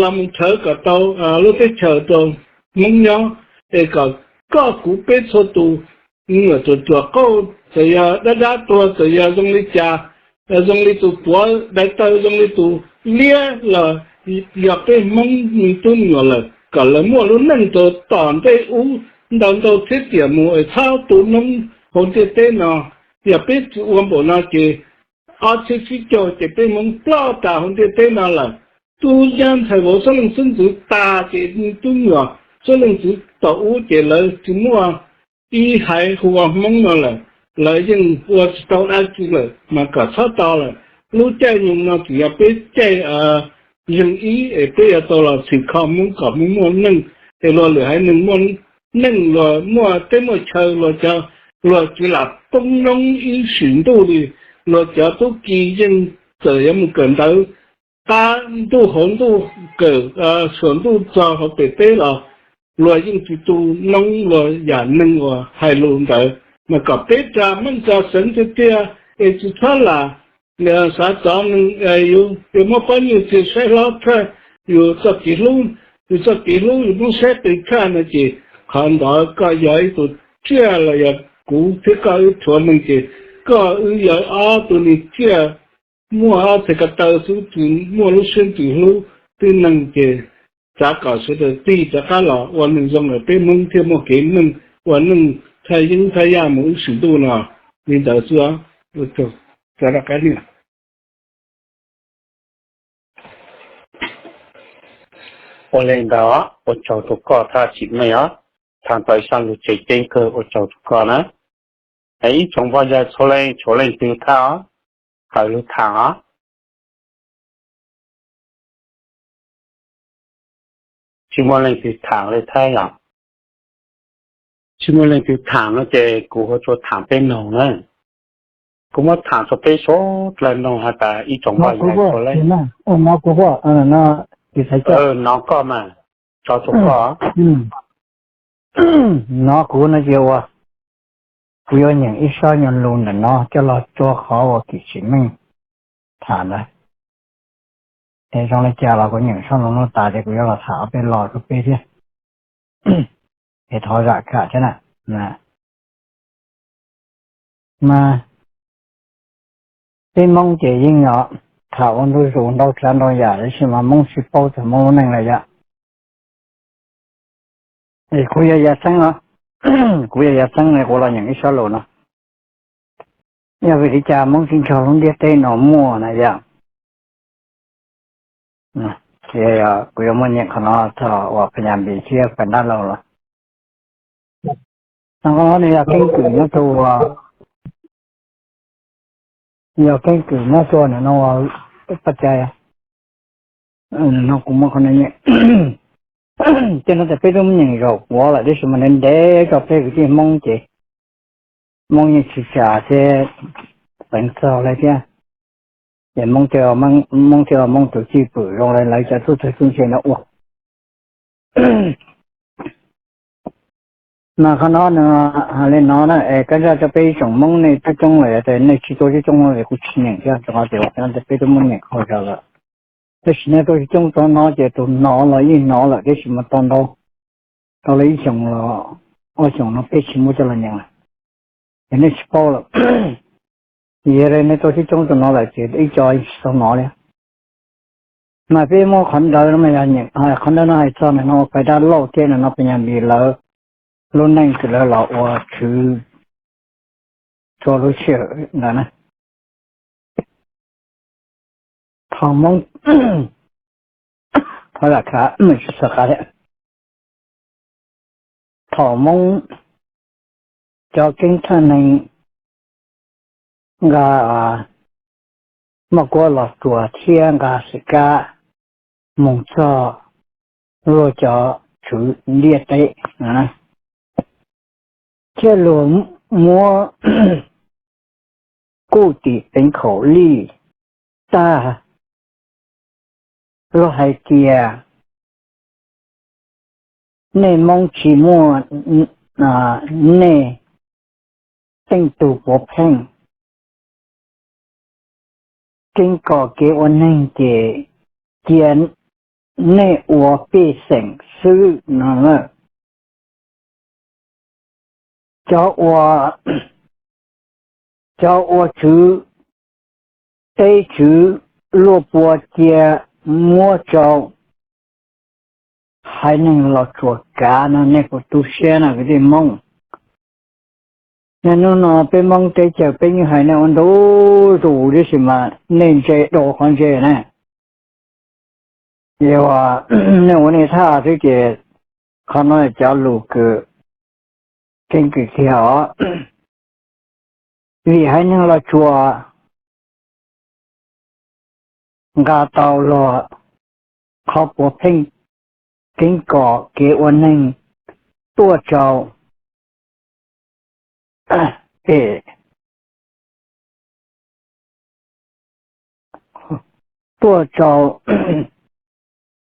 los mus rhawv kom tau lub teb chaws rau Hmoob nyob, es kom koj kuv peb txhua tus, nyuam ruam ruam qauj, txawm yog dab dab tuag, txawm yog zoo li cas, zoo li tus puav dai taw, zoo li tus liab los yog peb Hmoob me tub me nyuam lawm, kom lawv muaj lub neej rau tom ntej ub ntau ntau txhiab tiam mus es txhob tu noob hauv ntiaj teb no. Yog peb tsis ua npaum no ces ob txhiab tsib caug ces peb Hmoob ploj tas hauv ntiaj teb no lawm. Tub nyab ntxhais vauv xeeb leej xeeb ntxwv tas ces tub nyuam xeeb leej ntxwv tom ub ces lawv tsis muaj ib haiv hu ua Hmoob no lawm, lawv yeej ua tsis tau dab tsi lawm mas kom txhob tau lawm. Lub caij nyoog no tseem yog peb caij yeeg ib es peb yuav tau los txhim kho Hmoob kom Hmoob muaj neej, es luag lwm haiv neeg muaj neej, luag muaj teb muaj chaw, luag cov, luag tsis lam poob noob ib sim ntuj li. Luag cov tub ki yeej txawm yuav mus kawm ntawv qab ntuj hauv ntuj, kawm suam ntuj txog hauv pem teb los luag yeej tsis tu noob luag yam neeg uas hais lus ntawd. Mas kom peb tsa meej tsa xeev tiag tiag es tsis txhob lam xav txov neeg, yus muab pob nyiaj txiag saib hlob tshaj yus txoj kev hlub, yus txoj kev hlub yus muab saib qis tshaj no ces qhov ntawd koj yog ib tug tsiaj los yog kuv thiab koj wb tshuav neeg ces koj wb yog ob tug neeg tsiaj muaj ob txhais ko taw xwb tsis muaj lub siab ntsws hlub tib neeg ces xav kom sawv daws tig rov qab los ua neeg zoo lawm peb Hmoob thiaj muaj kev neej ua neej thaj yeeb thaj yaj mus ib sim ntuj no. Li ntawd xwb. Ua li ntawd ua tsaug rau koj Thaj Tsim Meej os, tham tau ib zaj lus tseem ceeb kawg, ua tsaug rau koj na. Ib tsoom phooj ywg txhua leej txhua leej twg tham os, hais lus tham os. Tsis muaj leej twg tham li thiab yom? Tsis muaj leej twg tham no ces kuv ho tsuas tham peb noog na. Kuv muab tham rau peb suav dlawg noog has tas ib tsoom phooj ywg txhua leej, no koj mas, tso rau koj. No kuv no ces ua, kuv yuav nyeem ib sob nyuag lus ntawm no coj los txhua qhov uas Kim Tsim Meej tham ntawd. Es zoo li cas los kuv nyeem sob lus no tas ces kuv yuav los tham ob peb lo rau peb thiab. Es thov zam kam thiab na. Mas peb Hmoob ces yeej yog tham ua ntu zus ntau tsav ntau yam tab sis mas Hmoob tsis paub txog Hmoob lub neej li yom. Es kuv yog Yaj Xeeb os, kuv yog Yaj Xeeb es kuv los nyeem ib sob lus no. Yog vim li cas Hmoob tsis nrog lub ntiaj teb no muaj na yom? Kuv yuav muab nyeem qhov no txog uas Phas Nyas Npis thiab Phas Nab Lauj los. No qhov no nws yog keeb kwm nyob rau, yog keeb kwm nyob rau nim no paj cai. No kuv muab qhov no nyeem. Tej no tas peb twb muab nyeem zaum kuav lawm tab sis mas ntev ntev rau peb kwv tij Hmoob ces Hmoob yeej tsis tsa thiab, peev txog li thiab. Ces Hmoob thiaj, Hmoob thiaj ua Hmoob tus cwj pwm zoo li lawv cov tub txawg tub ntse no ua. Mas qhov no nws hais li no na, es kab zaj rau peb ib tsoom Hmoob nej coob coob lawm, yog tias nej tsis tuaj coob coob no ces kuv tsis nyeem thiab, rau qhov tias peb twb muaj nyeem qhov zog lawm. Tab sis nej tuaj coob coob txog no ces tus hnov los yeej hnov lawm, tab sis mas tau ntau, tau li ib xyoos los ob xyoos no peb tsis muab coj los nyeem lawm, ces nej tsis paub lawm. Yog li nej tuaj coob coob txog no lawm ces ib co tsis tau hnov li. Mas peb muab qhov ntawd no mas yog nyeem, qhov ntawd no hais txog nim no ua pais dab laug thiab nim no pes nyas npis lawv lub neej txawm lawv los ua tswv rau lub sij hawm ntawd na. Thaum Hmoob, thaum lam khav, tsis txog khav thiab. Thaum Hmoob cov keeb thaj neeg nqa moj kuab los tsuas thiab nqa xwm kab mus txog luag cov tswv ntiaj teb, thiab luag muab kuj tim peev khaum lij tag, luag hais tias nej Hmoob tsis muaj nej tej tug puav pheej keeb kom kev ua neeg ces cia nej ua pej xeem xwb no na. Cov ua, cov ua tswv teb tswv luaj pua cia muab rau haiv neeg los tsuas kav no nej puas tu siab no kwv tij Hmoob? Niaj hnub no peb Hmoob teb chaws peb yeej hais nej ua ntu zus tib si mas nej ntse dua qhov ntse na. Yog nej ua nej thaj xwb ces qhov no cov lus kws keeb kwm kiag os. Vim haiv neeg los tsuas nqa tau luag qhov puav pheej keeb kom kev ua neeg tuaj rau pem, tuaj rau,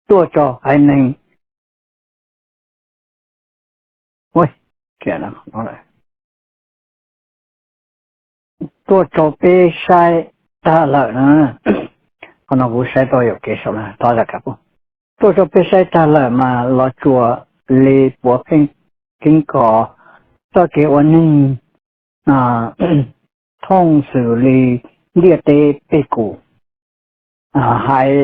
tuaj rau haiv neeg, tuaj rau peb saib tag lawm na. Qhov no kuv saib tau yuam kev saum na, tuaj rau peb saib tag lawm mas los tsuas li puav pheej keeb kom txoj kev ua neeg thooj xws li ntiaj teb pej kum haiv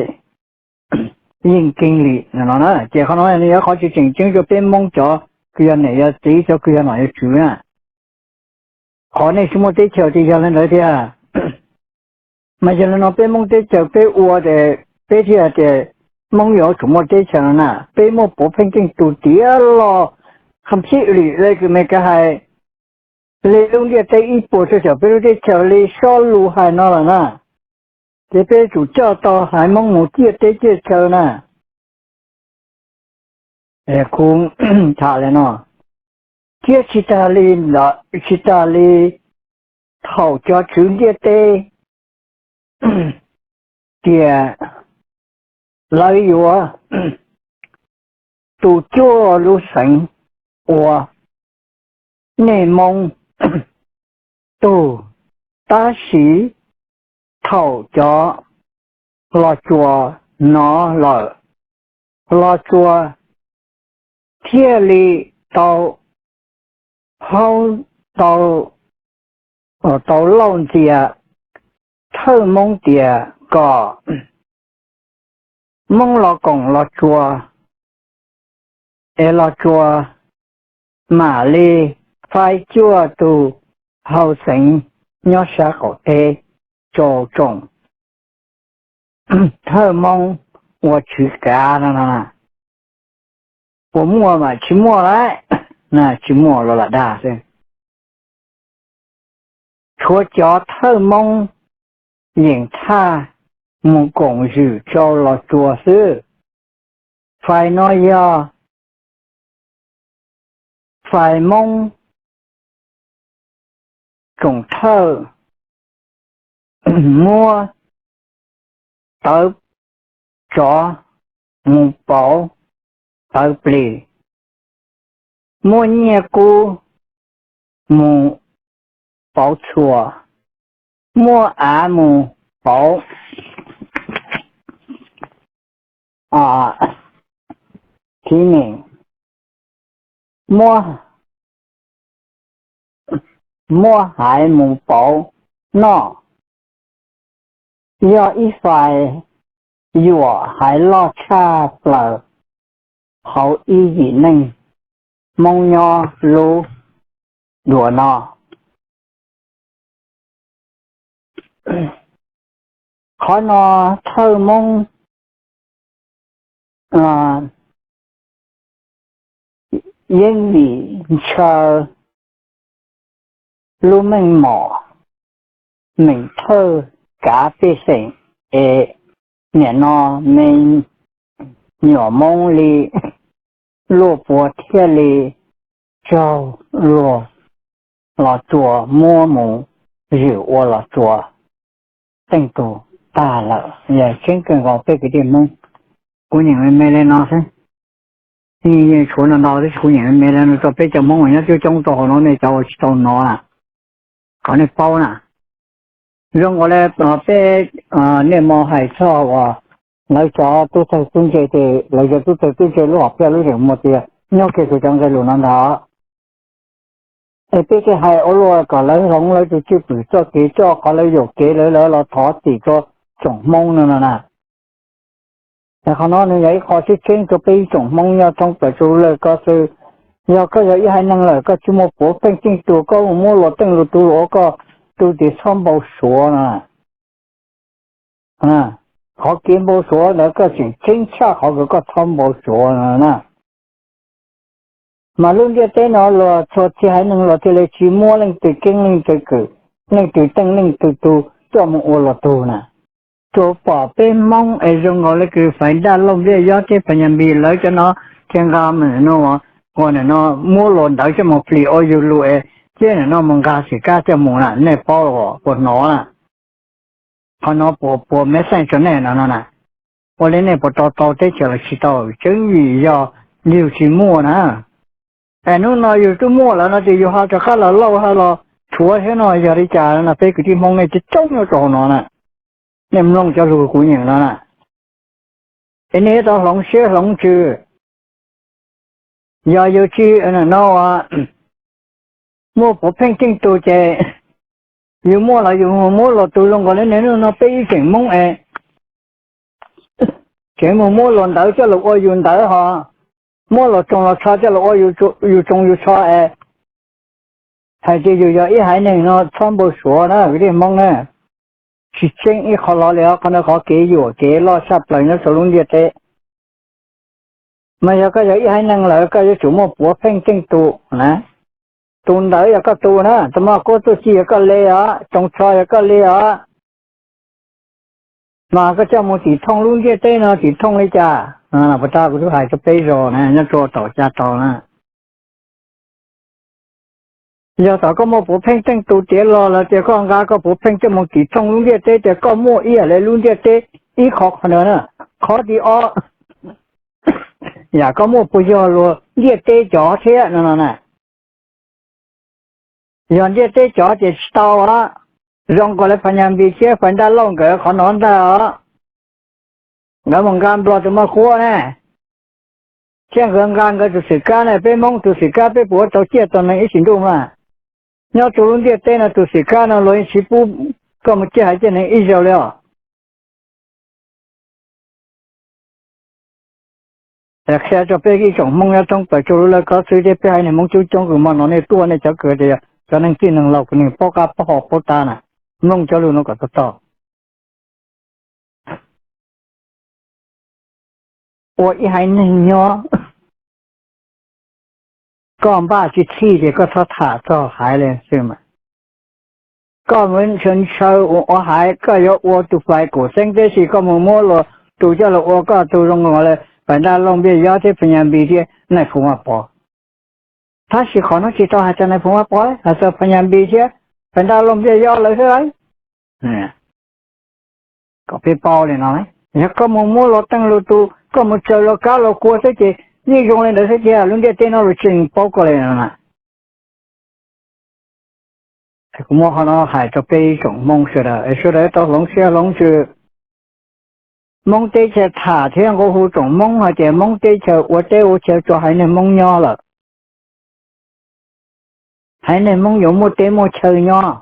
yeej keeb li no na. Ces qhov no nws yog qhov tseem tseem ceeb rau peb Hmoob cov kws yog niam yog txiv, cov kws yog nom yog tswv na. Qhov nej tsis muaj teb chaws ces yog li ntawd thiab. Mas yog li no peb Hmoob teb chaws peb ua ces peb thiaj hais tias Hmoob yuav tsum muaj teb chaws no na. Peb muaj puav pheej keej tus tiav los qha phib lim li kws Meskas hais, li lub ntiaj teb ib puas tsuas xyaum peb lub teb chaws li sob lus hais no lawm na. Ces peb tsum coj tau haiv Hmoob mus ciaj teb ciaj chaw na. Kuv tham li no, thiab tsis tas li, tsis tas li thaum cov tswv ntiaj teb tias lawv yuav tu cuaj lub xeev ua nej Hmoob tug, tab sis thaum cov Los Tsuas hnov lawm, Los Tsuas thiaj li tau haub, tau, tau lauj ntxias thawj Hmoob tias kom Hmoob los koom Los Tsuas, es Los Tsuas mam li faib cuaj tug hauv xeev nyob sab qaum teb rau tsoom thawj Hmoob ua tswv kav no. Puas muaj mas tsis muaj lawm na, tsis muaj los lam dag xwb. Tshuav cov thawj Hmoob yeem thaj mus koom zwm rau Los Tsuas xwb. Fais no yog fais Hmoob tsoom thawj muab tawv tsov mus pauv tawv plis, muab nyiaj kub mus pauv txhua, muab av mus pauv thib nees, muab haiv mus pauv noj. Yog ib fais yuam haiv loj tshaj plaws hauv ib yim neej Hmoob nyob lub duav no. Qhov no thawj Hmoob Yeeb Vim ntshaw lub meej mom meem thawj kav pej xeem es nim no me nyuam Hmoob li Luaj Pua thiaj li raug luag Los Tsuas muab mus zwm ua Los Tsuas teej tus tag lawm. Yog tseeb kawg nkaus peb kwv tij Hmoob, kuv nyeem me me li no xwb. Yeej tshuav no ntau tab sis kuv nyeem me me li no rau peb cov Hmoob uas nyob coob coob rau hauv no nej cov uas tsis tau hnov na, kom nej paub na. Zoo nkaus li peb niaj hmo hais txog uas lawv cov tub txawg tub ntse ces lawv cov tub txawg tub ntse lub hom phiaj lub zeem muag tias nyob kiag rau cov nqe lus no ntag. Es peb thiaj hais ua luaj kom lawv hloov lawv tus cwj pwm txoj kev coj qhov lawv yuam kev lawv lawv los thov txim rau tsoom Hmoob no no na. Es qhov no nws yog ib qho tseeb tseeb rau peb ib tsoom Hmoob nyob thoob plaws txhua lub laj kab xwb. Yog koj yog ib haiv neeg lawm koj tsis muaj puav pheej teej tus koj mus muab luag teej luag tus luag ua koj tus ces txhob npau suav no. Qhov kev npau suav ntawd koj tseem tseeb tshaj qhov uas koj txhob npau suav no na. Mas lub ntiaj teb no luag txhua txhia haiv neeg luag thiaj li tsis muab leej twg keeb leej twg kwm, leej twg teej leej twg tus coj mus ua luag tug na. Tsuas pom peb Hmoob es zoo nkaus li kws Faiv Daj Lauj Npliaj Yob thiab Phas Nyas Npis lawv cov no thiaj nqa mus no, ua nim no muab luag ntawd coj mus plis ua yus lus es thiab nim no mus nqa xwm kab coj mus na, nej paub puas hnov na? Qhov no puas puas mev xeej rau nej no no na? Ua li nej puas tau tau teb chaws los tsis tau? Tseeb vim yog yus tsis muaj na. Es hnub no yus twb muaj lawm no ces yus ho rov qab los lauj ho los rhuav thiab no yog li cas no? Peb kwv tij Hmoob nej coob coob nyob rau hauv no na, nej mloog cov lus kuv nyeem no na. Es nej tau hloov siab hloov ntsws. Yog yus tsis no muaj puav pheej teej tus ces yus muaj los yus muab luag tus zoo nkaus li niaj hnub no peb ib tsoom Hmoob es tseem mus muab luag ntawd coj los ua yus ntawd ho muab luag tsoos luag tsho coj los ua yus tsoos yus tsho es hais tias yus yog ib haiv neeg no txhob npau suav na kwv tij Hmoob na. Tsis tseeb ib qho lo li os, qhov no qhov kev yuam kev loj tshaj plaws nyob rau lub ntiaj teb. Mas yog koj yog ib haiv neeg lawm koj yuav tsum muaj puav pheej teej tus na. Tus ntawd yog koj tus na, tus moj kuab tuaj ci yog koj li os, tsoos tsho yog koj li os. Mas koj coj mus tim thooj lub ntiaj teb no tim thooj li cas? Puas tau kuv twb hais rau peb zaug na nyob rau tom caj tau na. Yog tom koj muaj puav pheej teej tus tiav los lawm tias koj nqa koj puav pheej coj mus tim thooj lub ntiaj teb tias koj muaj ib yam li lub ntiaj teb ib qho qhov ntawd na. Qhov tim ob, yam koj muaj puas yog luag ntiaj teb cov thiab no no na? Yog ntiaj teb cov ces tsis tau os. Zoo nkaus li Phas Nyas Npis thiab Fais Ntaj Lauj nkawd qhov no ntag os. Nkawd mus nqa Nplog tus moj kuab ne, thiab nkawd nqa nkawd tus xwm kab ne, peb Hmoob tus xwm kab peb puas ua tau ciaj tau neeg ib sim ntuj mas? Nyob rau lub ntiaj teb no tus xwm kab no luag yeej tsis pub koj mus ciaj haiv ciaj neeg ib zaug li os. Es qhia rau peb ib tsoom Hmoob nyob thoob plaws txhua lub laj kab xwb thiab peb haiv neeg Hmoob coob coob kws hmo no nej tuaj nej cov kws tias cov neeg txij neeg laus kws neeg paub qab paub ho paub tab na, mloog cov lus no kom tau tau. Ua ib haiv neeg nyob, koj npaj tsis txhij ces koj txhob tham txog haiv li xwb mas. Koj mus ntshaw ua haiv koj yuav ua tus fais kaum xeeb tib si koj mus muab luag tus coj los ua koj tus zoo li Fais Ntaj Lauj Npiaj Yob thiab Phas Nyas Npis thiab Nais Phoo Vaj Pov. Tab sis qhov no tsis tau hais txog Nais Phoo Vaj Pov, hais txog Phas Nyas Npis thiab Fais Ntaj Lauj Npiaj Yob lawv xwb. Kom peb paub li no, yog koj mus muab luag teej luag tus, koj mus tsaws luag kab luag kua xwb ces Yeej zoo li ntawd xwb tiag, lub ntiaj teb no los tseem paub koj li no na. Kuv muab qhov no hais rau peb ib tsoom Hmoob sawv daws es sawv daws tau hloov siab hloov ntsws. Hmoob teb chaws tham thiab nqua hu tsoom Hmoob hais tias Hmoob teb chaws ua teb ua chaw tso haiv neeg Hmoob nyob lawm, haiv neeg Hmoob yuav muaj teb muaj chaw nyob.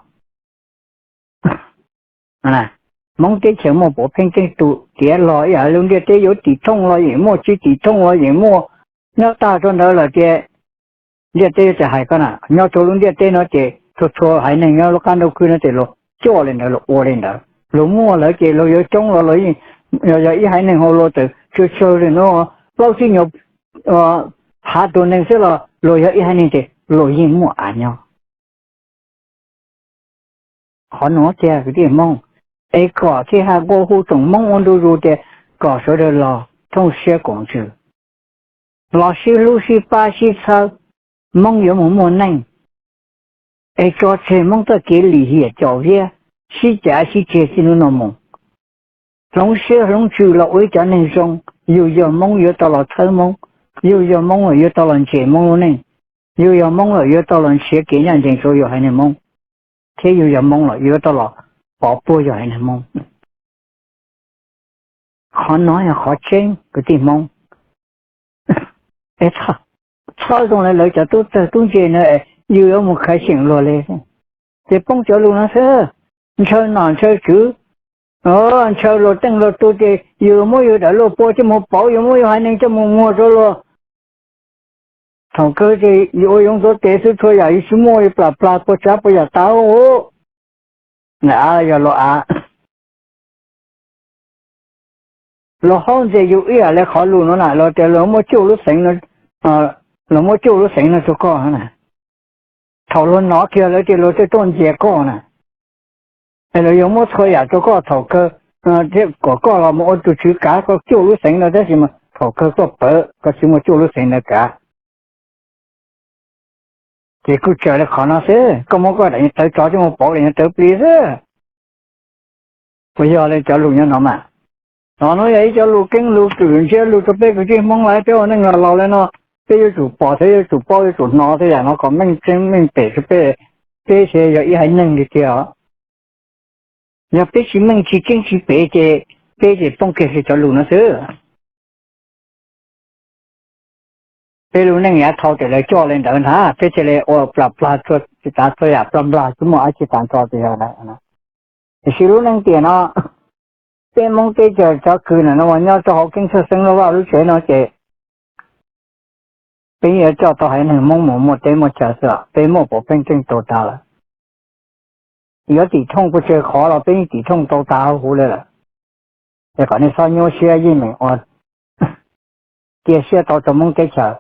Hmoob teb chaws muaj puav pheej teej tus tiav los ib yam lub ntiaj teb yuav tim thooj los yeej muaj, tsis tim thooj los yeej muaj, nyob tag rau ntawd lawm tias ntiaj teb yuav tsis hais koj na, nyob rau lub ntiaj teb no ces txhua txhua haiv neeg nyob lub qab ntuj khwb no ces luag coj li ntawd luag ua li ntawd, luag muaj lawm ces luag yuav coob los luag yeej yog ib haiv neeg hauv luag txawm tsawg tsawg li no, plaub tsib nyuag phav tus neeg xwb los luag yog ib haiv neeg ces luag yeej muaj av nyob. Qhov nuav tiag kwv tij Hmoob, es kom thiaj hais nqua hu tsoom Hmoob ua ntu zus tias kom sawv daws los thooj siab koom ntsws, los sib hlub sib pab sib txhawb, Hmoob yuav mus muaj neej. Es tso tseg Hmoob txoj kev lim hiam com viab, sib cav sib ceg txij hnub no mus. Hloov siab hloov ntsws los ua ib cov neeg zoo, yug yog Hmoob yuav tau los txhawb Hmoob, yug yog Hmoob lawm yuav tau los ntseeg Hmoob lub neej, yug yog Hmoob lawm yuav tau los nrhiav kev ncaj ncees rau yus haiv neeg Hmoob, thiab yug yog Hmoob lawm yuav tau los pov puag yus haiv neeg Hmoob. Qhov no yog qhov tseeb kwv tij Hmoob. Es txhob zoo li lawv cov tub txawg tub ntse na, yus yuav mus khav xyeem luag li. Ces poob cov lus no xwb, ntshaw nom ntshaw tswv, ntshaw luag teej luag tug ces yus muab yus dawm luag pua coj mus pauv, yus muab yus haiv neeg coj mus muag rau luag. Thaum kawg ces yus ua yoov ntxuav tes xwb, txhua yam yus tsis muaj, yus plam plag puas tsav puas yam tas. Yog luag av, luag haub ntxias yus ib yam li qhov lus no na, luag tias luag muaj cuaj lub xeev no, luag muab cuaj lub xeev no rau koj na. Thaum luag nov kiag lawv tias luag thiaj tuaj ntxias koj na, es luag yuav muab txhua yam rau koj thaum kawg, thiab kom koj los mus ua tus tswv kav koj cuaj lub xeev no, tab sis mas thaum kawg koj pawv koj tsis muaj cuaj lub xeev ntawd kav. Ces kuj tsaws li qhov no xwb, koj muab koj daim tawv tsov coj mus pauv daim tawv plis xwb. Puas yog li cov lus nyob no mas? No no yog ib cov lus keeb lus kwm ntsiab lus rau peb kwv tij Hmoob lawv, peb ua neej los laus li no, peb yuav tsum pom thiab yuav tsum paub yuav tsum hnov tej yam no kom meej tseeb meej pem rau peb, peb thiaj yog ib haiv neeg li tiag. Yog peb tsis meej tsis tseeb tsis pem ces peb ces poob kiag li cov lus no xwb. Peb lub neej yav dhau ces lawv coj li ntawd ntag, peb thiaj li ua plam plag tsis tas txhua yam, plam plag tsis muaj dab tsi tas nrho tiag. Tiam sis lub neej tiam no, peb Hmoob teb chaws cov kws ntawm no uas nyob rau hauv Keeb Txhaj Xeeb Lauj Vaj lub tsev no ces peb yuav coj tau haiv neeg Hmoob mus muaj teb muaj chaw xwb, peb muaj puav pheej teej tug tas lawm. Yuav tim thooj puas tsawg qhov los peb yeej tim thooj tau tas huv huv li lawm. Es kom nej txhob nyuaj siab, yeej meem ua cia siab tau rau Hmoob teb chaws.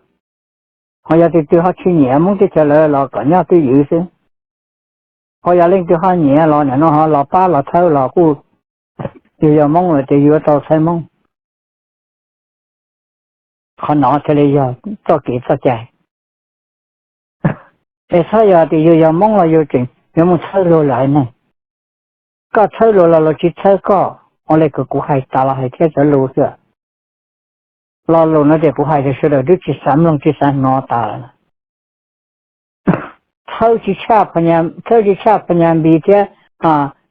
Ho yog tus twg ho tsis nyiam Hmoob teb chaws lawm los kom nyob twj ywm xwb. Ho yog leej twg ho nyiam los nim no ho los pab los txhawb los kuj, yus yog Hmoob lawm ces yuav tau txhawb Hmoob. Qhov no thiaj li yog txoj kev txoj cai. Es txhob yog tias yus yog Hmoob los yus tseem yuav mus txhawb luag lwm haiv neeg. Koj txhawb luag los luag tsis txhawb koj, ua li kom kuv hais tas los hais thiab cov lus xwb. Lo lus no ces kuv hais tias sawv daws twb tsis xav mloog tsis xav hnov tas lawm. Txhawb tsis tshaj, txhawb tsis tshaj Phas Nyas Npis thiab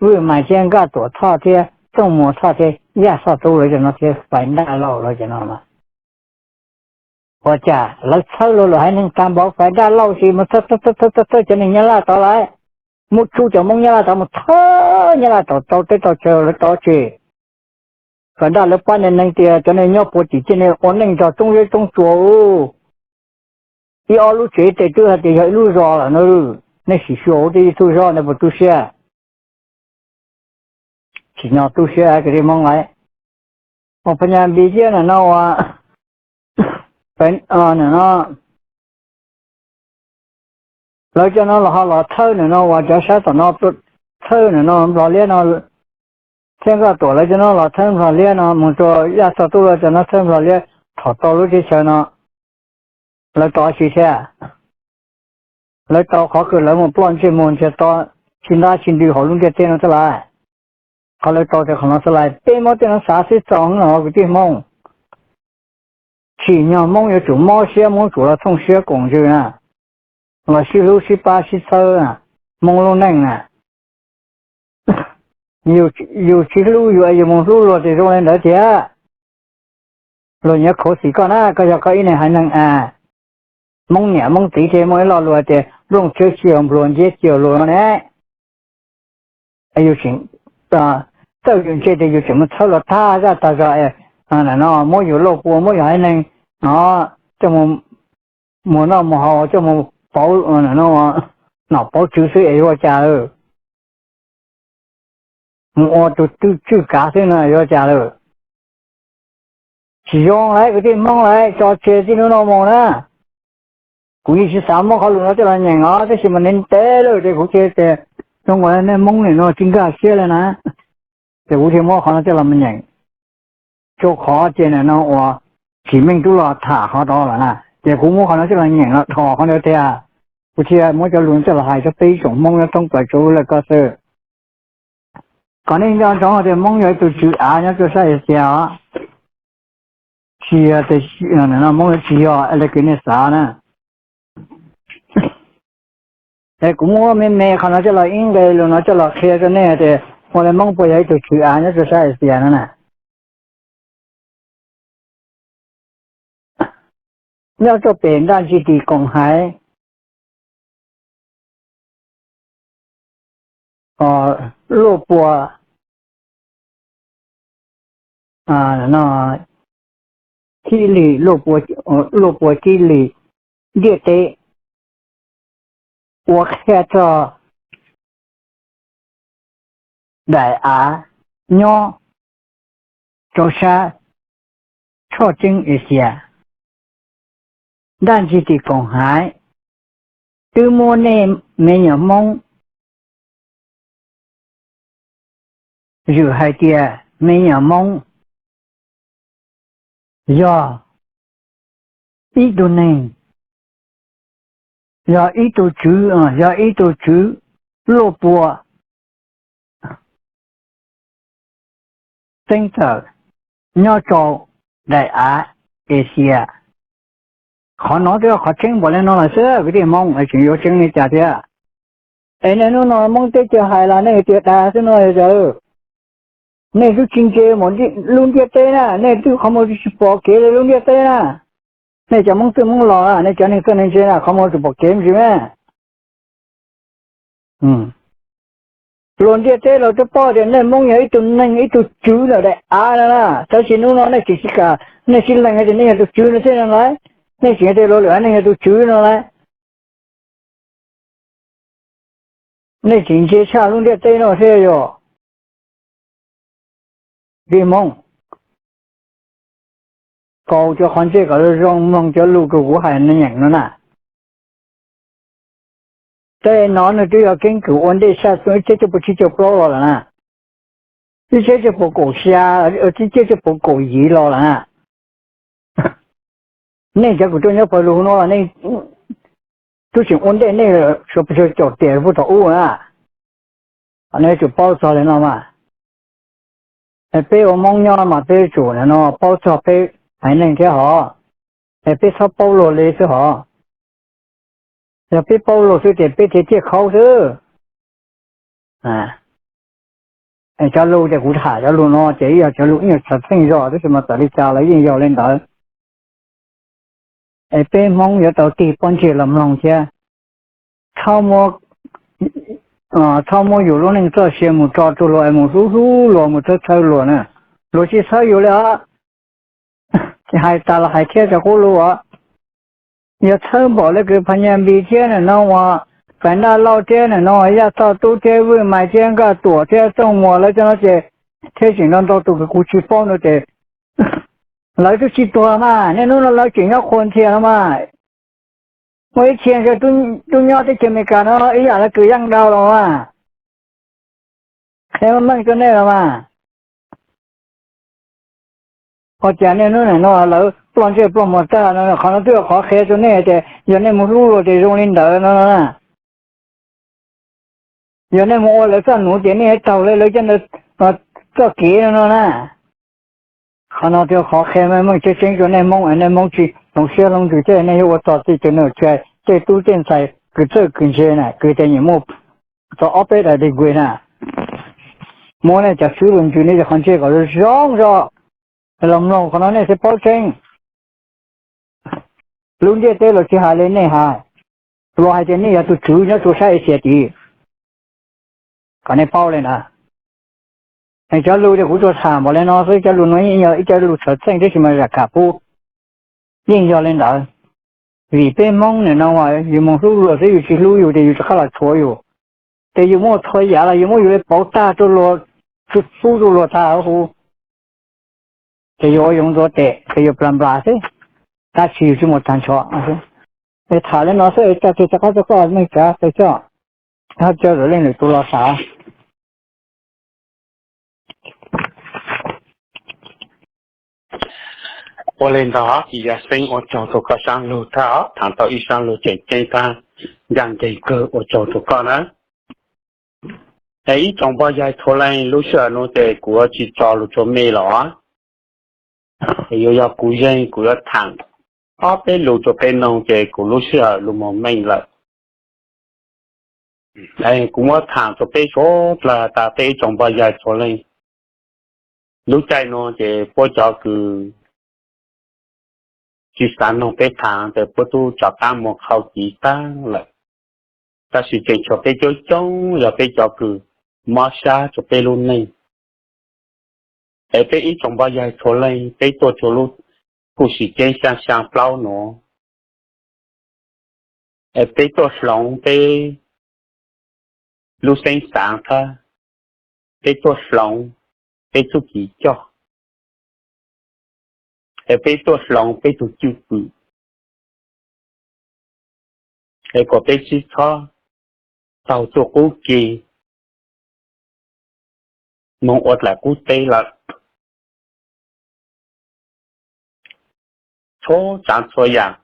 Vwj Mas thiab Nkaj Tuam Thoj thiab Txooj Muas Thoj thiab Yaj Xoj Tub lawv cov no thiab Fais Ntaj Lauj lawv cov no. Ua cas lawv txhawb luag lwm haiv neeg tag npaum, Fais Ntaj Lauj sis mus txhawb txhawb txhawb cov neeg Nyab Laj tod lawm, muab tsuj cov Hmoob Nyab Laj tod mus txhawb Nyab Laj tod tau teb tau chaw lawv tod tsis. Fais Ntaj lawv pab neeg tias cov neeg nyob puag tim ciaj ne ua neej nrog roob zeb roob tsuas. Ib ob lub tsev tej twb hais tias yog ib lub zos lawm no. Nej sim xyuas hauv tej YouTube zog nej puas tu siab? Tsim nyog tu siab kwv tij Hmoob lawm. Ua Phas Nyas Npis thiab nim no ua nim no lawv cov no los ho los txhawb nim no uas cov sab tom no, txhawb nim no Nplog Liab no, thiab Nkaj Tuam lawv cov no los txhawb Nplog Liab no, mus rau Yaj Xoj Tub lawv cov no txhawb Nplog Liab, thaum tau lub teb chaws no lawv tau tsi thiab? Lawv tau qhov kws lawv mus ploj ntsej muag ntsiag to, tsis ntab tsis ntws hauv lub ntiaj teb no xwb lawm. Qhov lawv tau tias qhov no xwb lawm, peb Hmoob tej no xav xwb txaus no kwv tij Hmoob. Tsim nyog Hmoob yuav tsum mob siab, Hmoob tsum los thooj siab koom ntsws na, los sib hlub sib pab sib txhawb na, Hmoob lub neej na. Yus tsis hlub yus, yus mus hlub luag ces zoo li ntawd tiag. Luag yuav khuv xim koj na, koj yog koj ib neeg haiv neeg a. Hmoob niam Hmoob txiv thiaj muaj ib lo lus tias nplooj tshiab tsis yog npluag, nciab tsis yog luag no ne. Txawj yus ntse tias yus tseem mus txhawb luag tag zaj tag zog no, muab yus lauj pua, muab yus haiv neeg no coj mus noj mus haus, coj mus pauv nom pauv tswv xwb es yuav ua cas lawm? Mus ua tus twj tswj kav xwb no yuav ua cas lawm? Tsis zoo lawm kwv tij Hmoob lawm, tso tseg txij hnub no mus na. Kuv yeej tsis xav muab qhov lus no coj los nyeem os, tab sis mas ntev ntev lawm ces kuv thiaj tias zoo nkaus nej Hmoob nim no tsis nkag siab li na, ces kuv thiaj muab qhov no coj los nyeem. Rau qhov ces nim no uas Tsim Meej twb los tham qhov tod lawm na, ces kuv muab qhov no coj los nyeem los dhos qhov ntawd thiab. Kuv thiaj muab cov lus no coj los hais rau peb ib tsoom Hmoob nyob thoob plaws tsaus lawm ko xwb. Kom nej nco ntsoov tias Hmoob yog ib tug tswv av nyob rau sab Asia os, tsis yog tias Hmoob tsis yog li kwv nej xav na. Es kuv muab me me qhov no coj los ib nqe lus no coj los qhia rau nej tias ua li Hmoob puas yog ib tug tswv av nyob rau sab Asia no na. Nyob rau pem ntaj ntsis tim koom haiv, luaj pua, kib li, luaj pua kib li ntiaj teb, ua qhia txog daim av nyob rau sab tshoj tseeb Asia. Ntaj ntsis tim koom haiv twb muab nej me nyuam Hmoob zwm hais tias me nyuam Hmoob yog ib tug neeg, yog ib tug tswv, yog ib tug tswv luaj pua txeeb tawm nyob rau daim av Asia. Qhov no twb yog qhov tseeb npaum li no lawm xwb kwv tij Hmoob, tseem yuav tseeb li cas thiab? Es nej hnub no Hmoob teb chaws hais los nej tias dag xwb no yog cas? Nej twb tsis ntse mus lub ntiaj teb na, nej twb qhov muag tsis pom kev li lub ntiaj teb na. Nej cov Hmoob txwj Hmoob laus na, nej cov neeg txawj neeg ntse na, qhov muag tsis pom kev me ntsis na. Luag ntiaj teb los twb paub tias nej Hmoob yog ib tug neeg ib tug tswv ntawm daim av no na, tab sis hnub no nej tseem tsis kam, nej sib lees hais tias nej yog tus tswv no thiab no lauj, nej tseem tias luag lwm haiv neeg yog tus tswv no lauj. Nej tseem ntse tshaj lub ntiaj teb no thiab yog li Hmoob. Kaus cov qhov ntsej kom zoo mloog cov lus rau kuv hais nyeem no na. Tej no nws twb yog keeb kwm ua ntej xya xyoo ib txhiab cuaj pua tsib caug plaub los lawm na, ib txhiab cuaj pua kaum xya, ib txhiab cuaj pua kaum yim los lawm na. Nej cov kwv tij nyob pawg lug no los nej twb tseem ua ntej nej suav pes caum tiam puag thaum ub na. Nej yuav tsum paub txog li no mas, peb ua Hmoob nyob mas peb yuav tsum no paub txog peb haiv neeg thiab hos, es peb txhob paub luag li xwb hos. Yog peb paub luag xwb ces peb thiaj ciaj khaub xwb. Cov lus ces kuv tham cov lus no ces ib yog cov lus ib nyuag txheej zog tab sis mas txawm li cas los yeej yog li ntawd. Es peb Hmoob yuav tau tig pob ntseg los mloog thiab, txhob muab yus lub neej txoj sia mus tso rau luag es mus hlub hlub luag mus txhawb txhawb luag na, luag tsis txhawb yus li os. Hais tas los hais thiab cov qub lus os, yog txhawb npaum li kws Phas Nyas Npis thiab nim no uas Fais Ntaj Lauj thiab nim no Yaj Thoj Tub thiab Vwj Mais thiab Nkaj Tuam thiab Txooj Muas lawv cov no ces thiab tseem ntau ntau tus kws kuv tsis paub no ces lawv twb tsis tuag mas niaj hnub no lawv tseem nyob qhuas ntxhias no mas. Muaj ib txhia ntshe twb nyob teb chaws Amelikas no ib yam li kws Yaj Dau los mas. Qhia meej rau nej los mas. Ua cas niaj hnub nim no lawv ploj ntsej ploj muag tag no, qhov no twb yog qhov qhia rau nej tias yog nej mus hlub luag ces zoo li ntawd no na. Yog nej mus ua lawv txoj nuv ces nej yuav raug li lawv cov ntawd txoj kev no no na. Qhov no thiaj qhov qhia meej meej tseeb tseeb rau nej Hmoob, nej Hmoob tsis hloov siab hloov ntsws thiab nej yuav ua txog txij tus neeg uas txais tej tub tej ntxhais kws txawj kws ntse na, kws tias nyiam muaj txog ob peb daim degree na. Muab nej cov xwb los ntsws nej cov qhov ntsej kom zoo zog los mloog qhov no nej thiaj paub tseeb. Lub ntiaj teb los tsis hais li nej hais, los hais tias nej yog tus tswv nyob rau sab Asia tid, kom nej paub li ntawd. Cov lus uas kuv tsuas tham npaum li no xwb, cov lus no yeej yog ib co lus txhawj txheej tab sis mas zam kham pub yeej yog li ntawd. Vim peb Hmoob nim no yus mus hlub luag xwb yus tsis hlub yus ces yus rov qab los tshuav yus, ces yus muaj txhua yam los yus muab yus li pauv tag rau luag, pub rau luag tag huv, ces yus ua yoov ntxuav tes ces yus plas nplas xwb, tab sis yus tsis muaj tag nrho. Es tham li no xwb es tso tes rov qab rau koj neej tsav pes coj, ho caw lwm leej lwm tus los tham. Ua li ntawd ces yog xeeb ua tsaug rau koj sab lug thaj, tham tau ib sab lug tseem ceeb thaj, ncaj ncees kawg, ua tsaug rau koj na. Es ib tsoom pog yawg txhua leej, lub sij hawm no ces kuv yuav tsis tso lus tsua me los, es yuav yog kuv yeej kuv yuav tham ob peb lus rau peb noog ces kuv lub sij hawm lus mos meej lawm. Kuv muab tham rau peb suav dlawg tas peb ib tsoom pog yawg txhua leej. Lub caij no ces puab cov kws tsis xav noog peb tham ces puab tub rov qab mus qhau tiv taag lawm. Tab sis tseem tshuav peb coob coob yog peb cov kws mob sab rua peb lub neej. Es peb ib tsoom pog yawg txhua leej peb tuaj rua lub kuj sim ceeb xyaa xyaa plaub nuav, es peb tuaj hloov peb lub xeeb xaav thab, peb tuaj hloov peb txuj kev coj, es peb tuaj hloov peb tug cwj pwm, es kom peb tsi txhob taug txuj qub ke moog ua dlaim qub teb lawm. Txhua tsaav txhua yaam,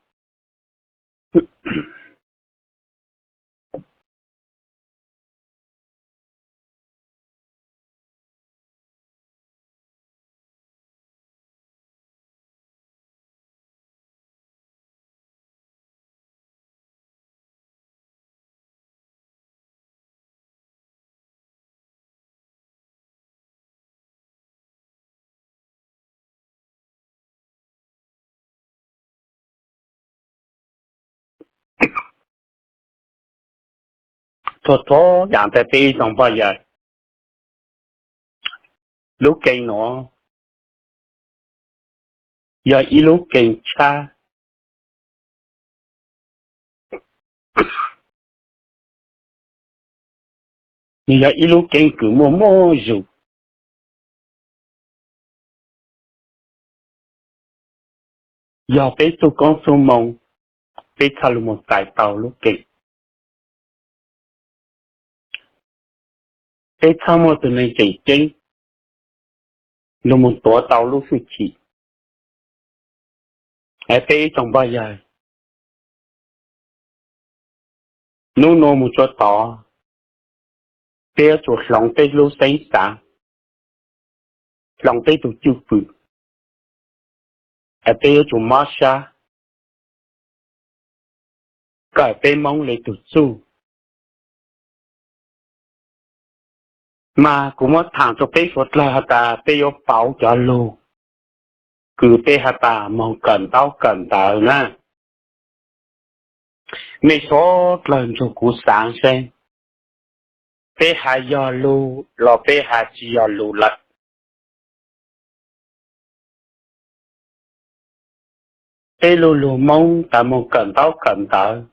Txhua txhua yaam tas peb ib tsoom pog yawg, lub kee nuav yog ib lub kee tshab, nws yog ib lub kee kws muaj muaj zug. Yog peb txuj koob txuj moo, peb txhaj lug moog txais tau lub kee. Peb txhaj muaj tug neeg tseem ceeb lug moog tuav tau lub hwj chim. Es peb ib tsoom pog yawg, nub nua moog tsua tod, peb yuav tsum hloov peb lub xeeb xaav, hloov peb tug cwj pwm, es peb yuav tsum mob sab, kawm peb Moob le tug txuj. Mas kuv muab thaam rua peb suav dlawg has tas peb yuav pauv cov lug kws peb has tas moog kawm ntaub kawm ntawv na. Mej suav dlawg nrug kuv xaav seb, peb has yog lug los peb has tsi yog lug lawm? Peb lu lug Moob tas moog kawm ntaub kawm ntawv,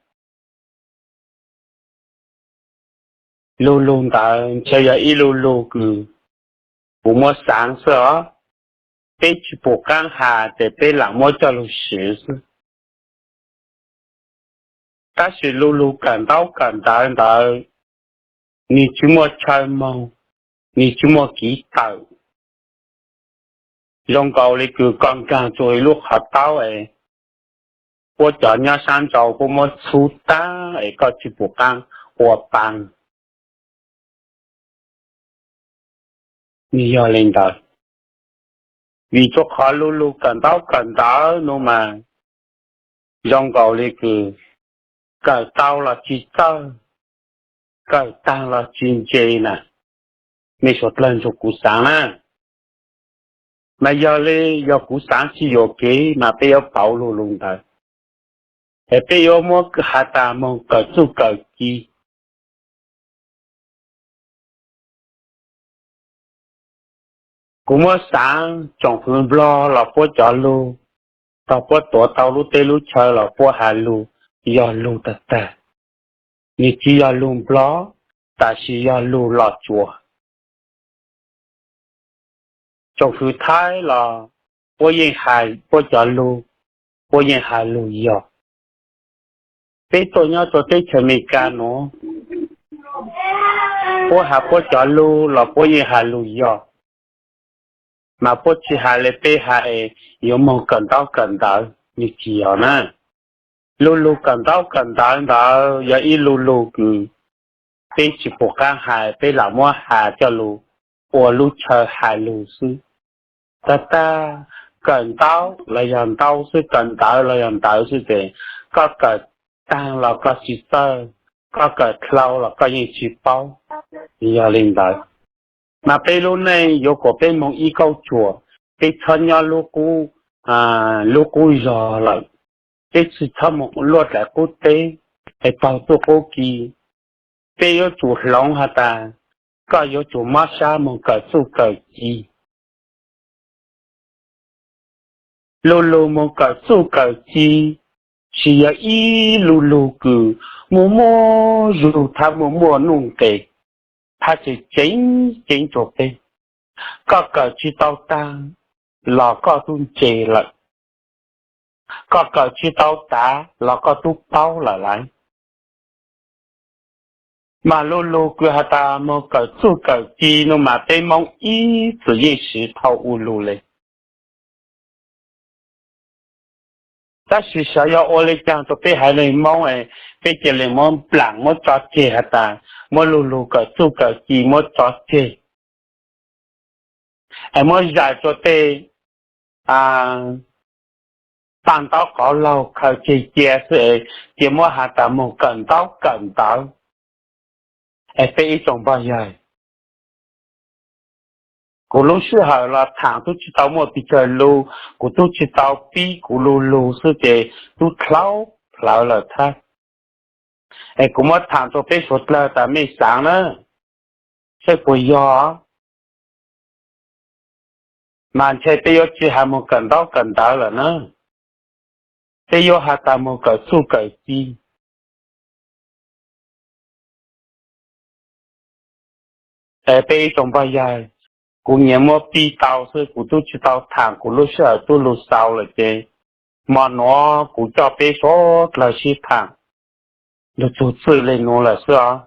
lu lug ntawd ntshe yog ib lu lug kws kuv muab xaav xwb os. Peb tsi pum qaab has ces peb lam muab coj lug swv xwb. Tab sis lu lug kawm ntaub kawm ntawv ntawd, nwg tsi muaj chaw moog, nwg tsi muaj kev tawm. Zoo nkaus le kws koj nkaag rua ib lub qhov taub es puab cov nyob saab nrau puab muab txhub taag es koj tsi pum qaab ua paab. Nwg yog le ntawd, Vim rua qhov lu lug kawm ntaub kawm ntawv nuav mas zoo nkaus le kws kawm tau los tsis txawj, kawm taag los tsis ntse na. Mej suav dlawg nrug kuv xaav na, mas yog le, yog kuv xaav tsis yuam kev mas peb yuav pauv lu lug ntawd, es peb yuav muab has tas moog kawm txuj kawm ci. Kuv muab xaav tsoom fwv Nplog los puab cov lug, tog puab tuav tau lub teb lub chaw los puab has lug, yog lug tag tag, nwg tsis yog lug Nplog, tab sis yog lug Los Tsuas. Tsoom fwv Thaib los puab yeej has puab cov lug, puab yeej has lug yog. Peb tuaj nyob rua teb chaws Amelikas nuav, puab has puab cov lug los puab yeej has lug yog, mas puab tsis has le peb has es yuav moog kawm ntaub kawm ntawv, nwg tsis yog na. Lu lug kawm ntaub kawm ntawv ntawd yog ib lu lug kws peb tsis pum qaab has, peb lam muab has coj lug ua lub chaw has lug xwb. Tag tag, kawm ntaub los yog ntaub xwb, kawm ntawv los yog ntawv xwb tes, koj kawm taag los koj tsis txawj, koj kawm dlhau los koj yeej tsis paub. Yog le ntawd, mas peb lub neej yuav kom peb moog ib kauj ruam, peb txhob nyob lub qub, lub qub zog lawm, peb tsis txhob moog luaj dlaim qub teb, es taug txuj qub ki. Peb yuav tsum hloov has tas, koj yuav tsum mob sab moog kawm txuj kawm ci. Lu lug moog kawm txuj kawm ci, tsis yog ib lu lug kws muaj muaj zug thab muaj muaj nuj nqes, thab tseem ceev ceev rua peb. Koj kawm tsis tau taag los koj tub ntse lawm, koj kawm tsis tau tav los koj tub paub lawm lauj. Mas lu lug kws has tas moog kawm txuj kawm ci nuav mas peb Moob ib txwm yeej siv dhau ua lug le. Tab sis xyov yog ua le caag rua peb haiv neeg Moob, peb ca le muab nplaam muab tso tseg has tas, muab lu lug kawm txuj kawm ci muab tso tseg, es muab zais rua tej paaj ntaub qauv laug khaws tseg cia xwb es cia muab has tas moog kawm ntaub kawm ntawv. Es peb ib tsoom npog yawg, kuv lub sij hawm los thaam tub tsis tau muaj pes tsawg lug, kuv tub tsis tau pib, kuv lu lug xwb ces tub dlhau plhawv lawm thab. Es kuv muab thaam rua peb suav dlawg tas mej xaav na, saib puas yog, mas ntshe peb yuav tsis has moog kawm ntaub kawm ntawv lawm na, peb yuav has tas moog kawm txuj kawm ci. Es peb ib tsoom npog yawg, kuv nyiam muab pib tau xwb, kuv tub tsis tau thaam, kuv lub sij hawm tub lug xaus lawm ces, hmo nuav kuv coj peb suav dlawg sib thaam lug txug txwj le nuav lawm xwb os.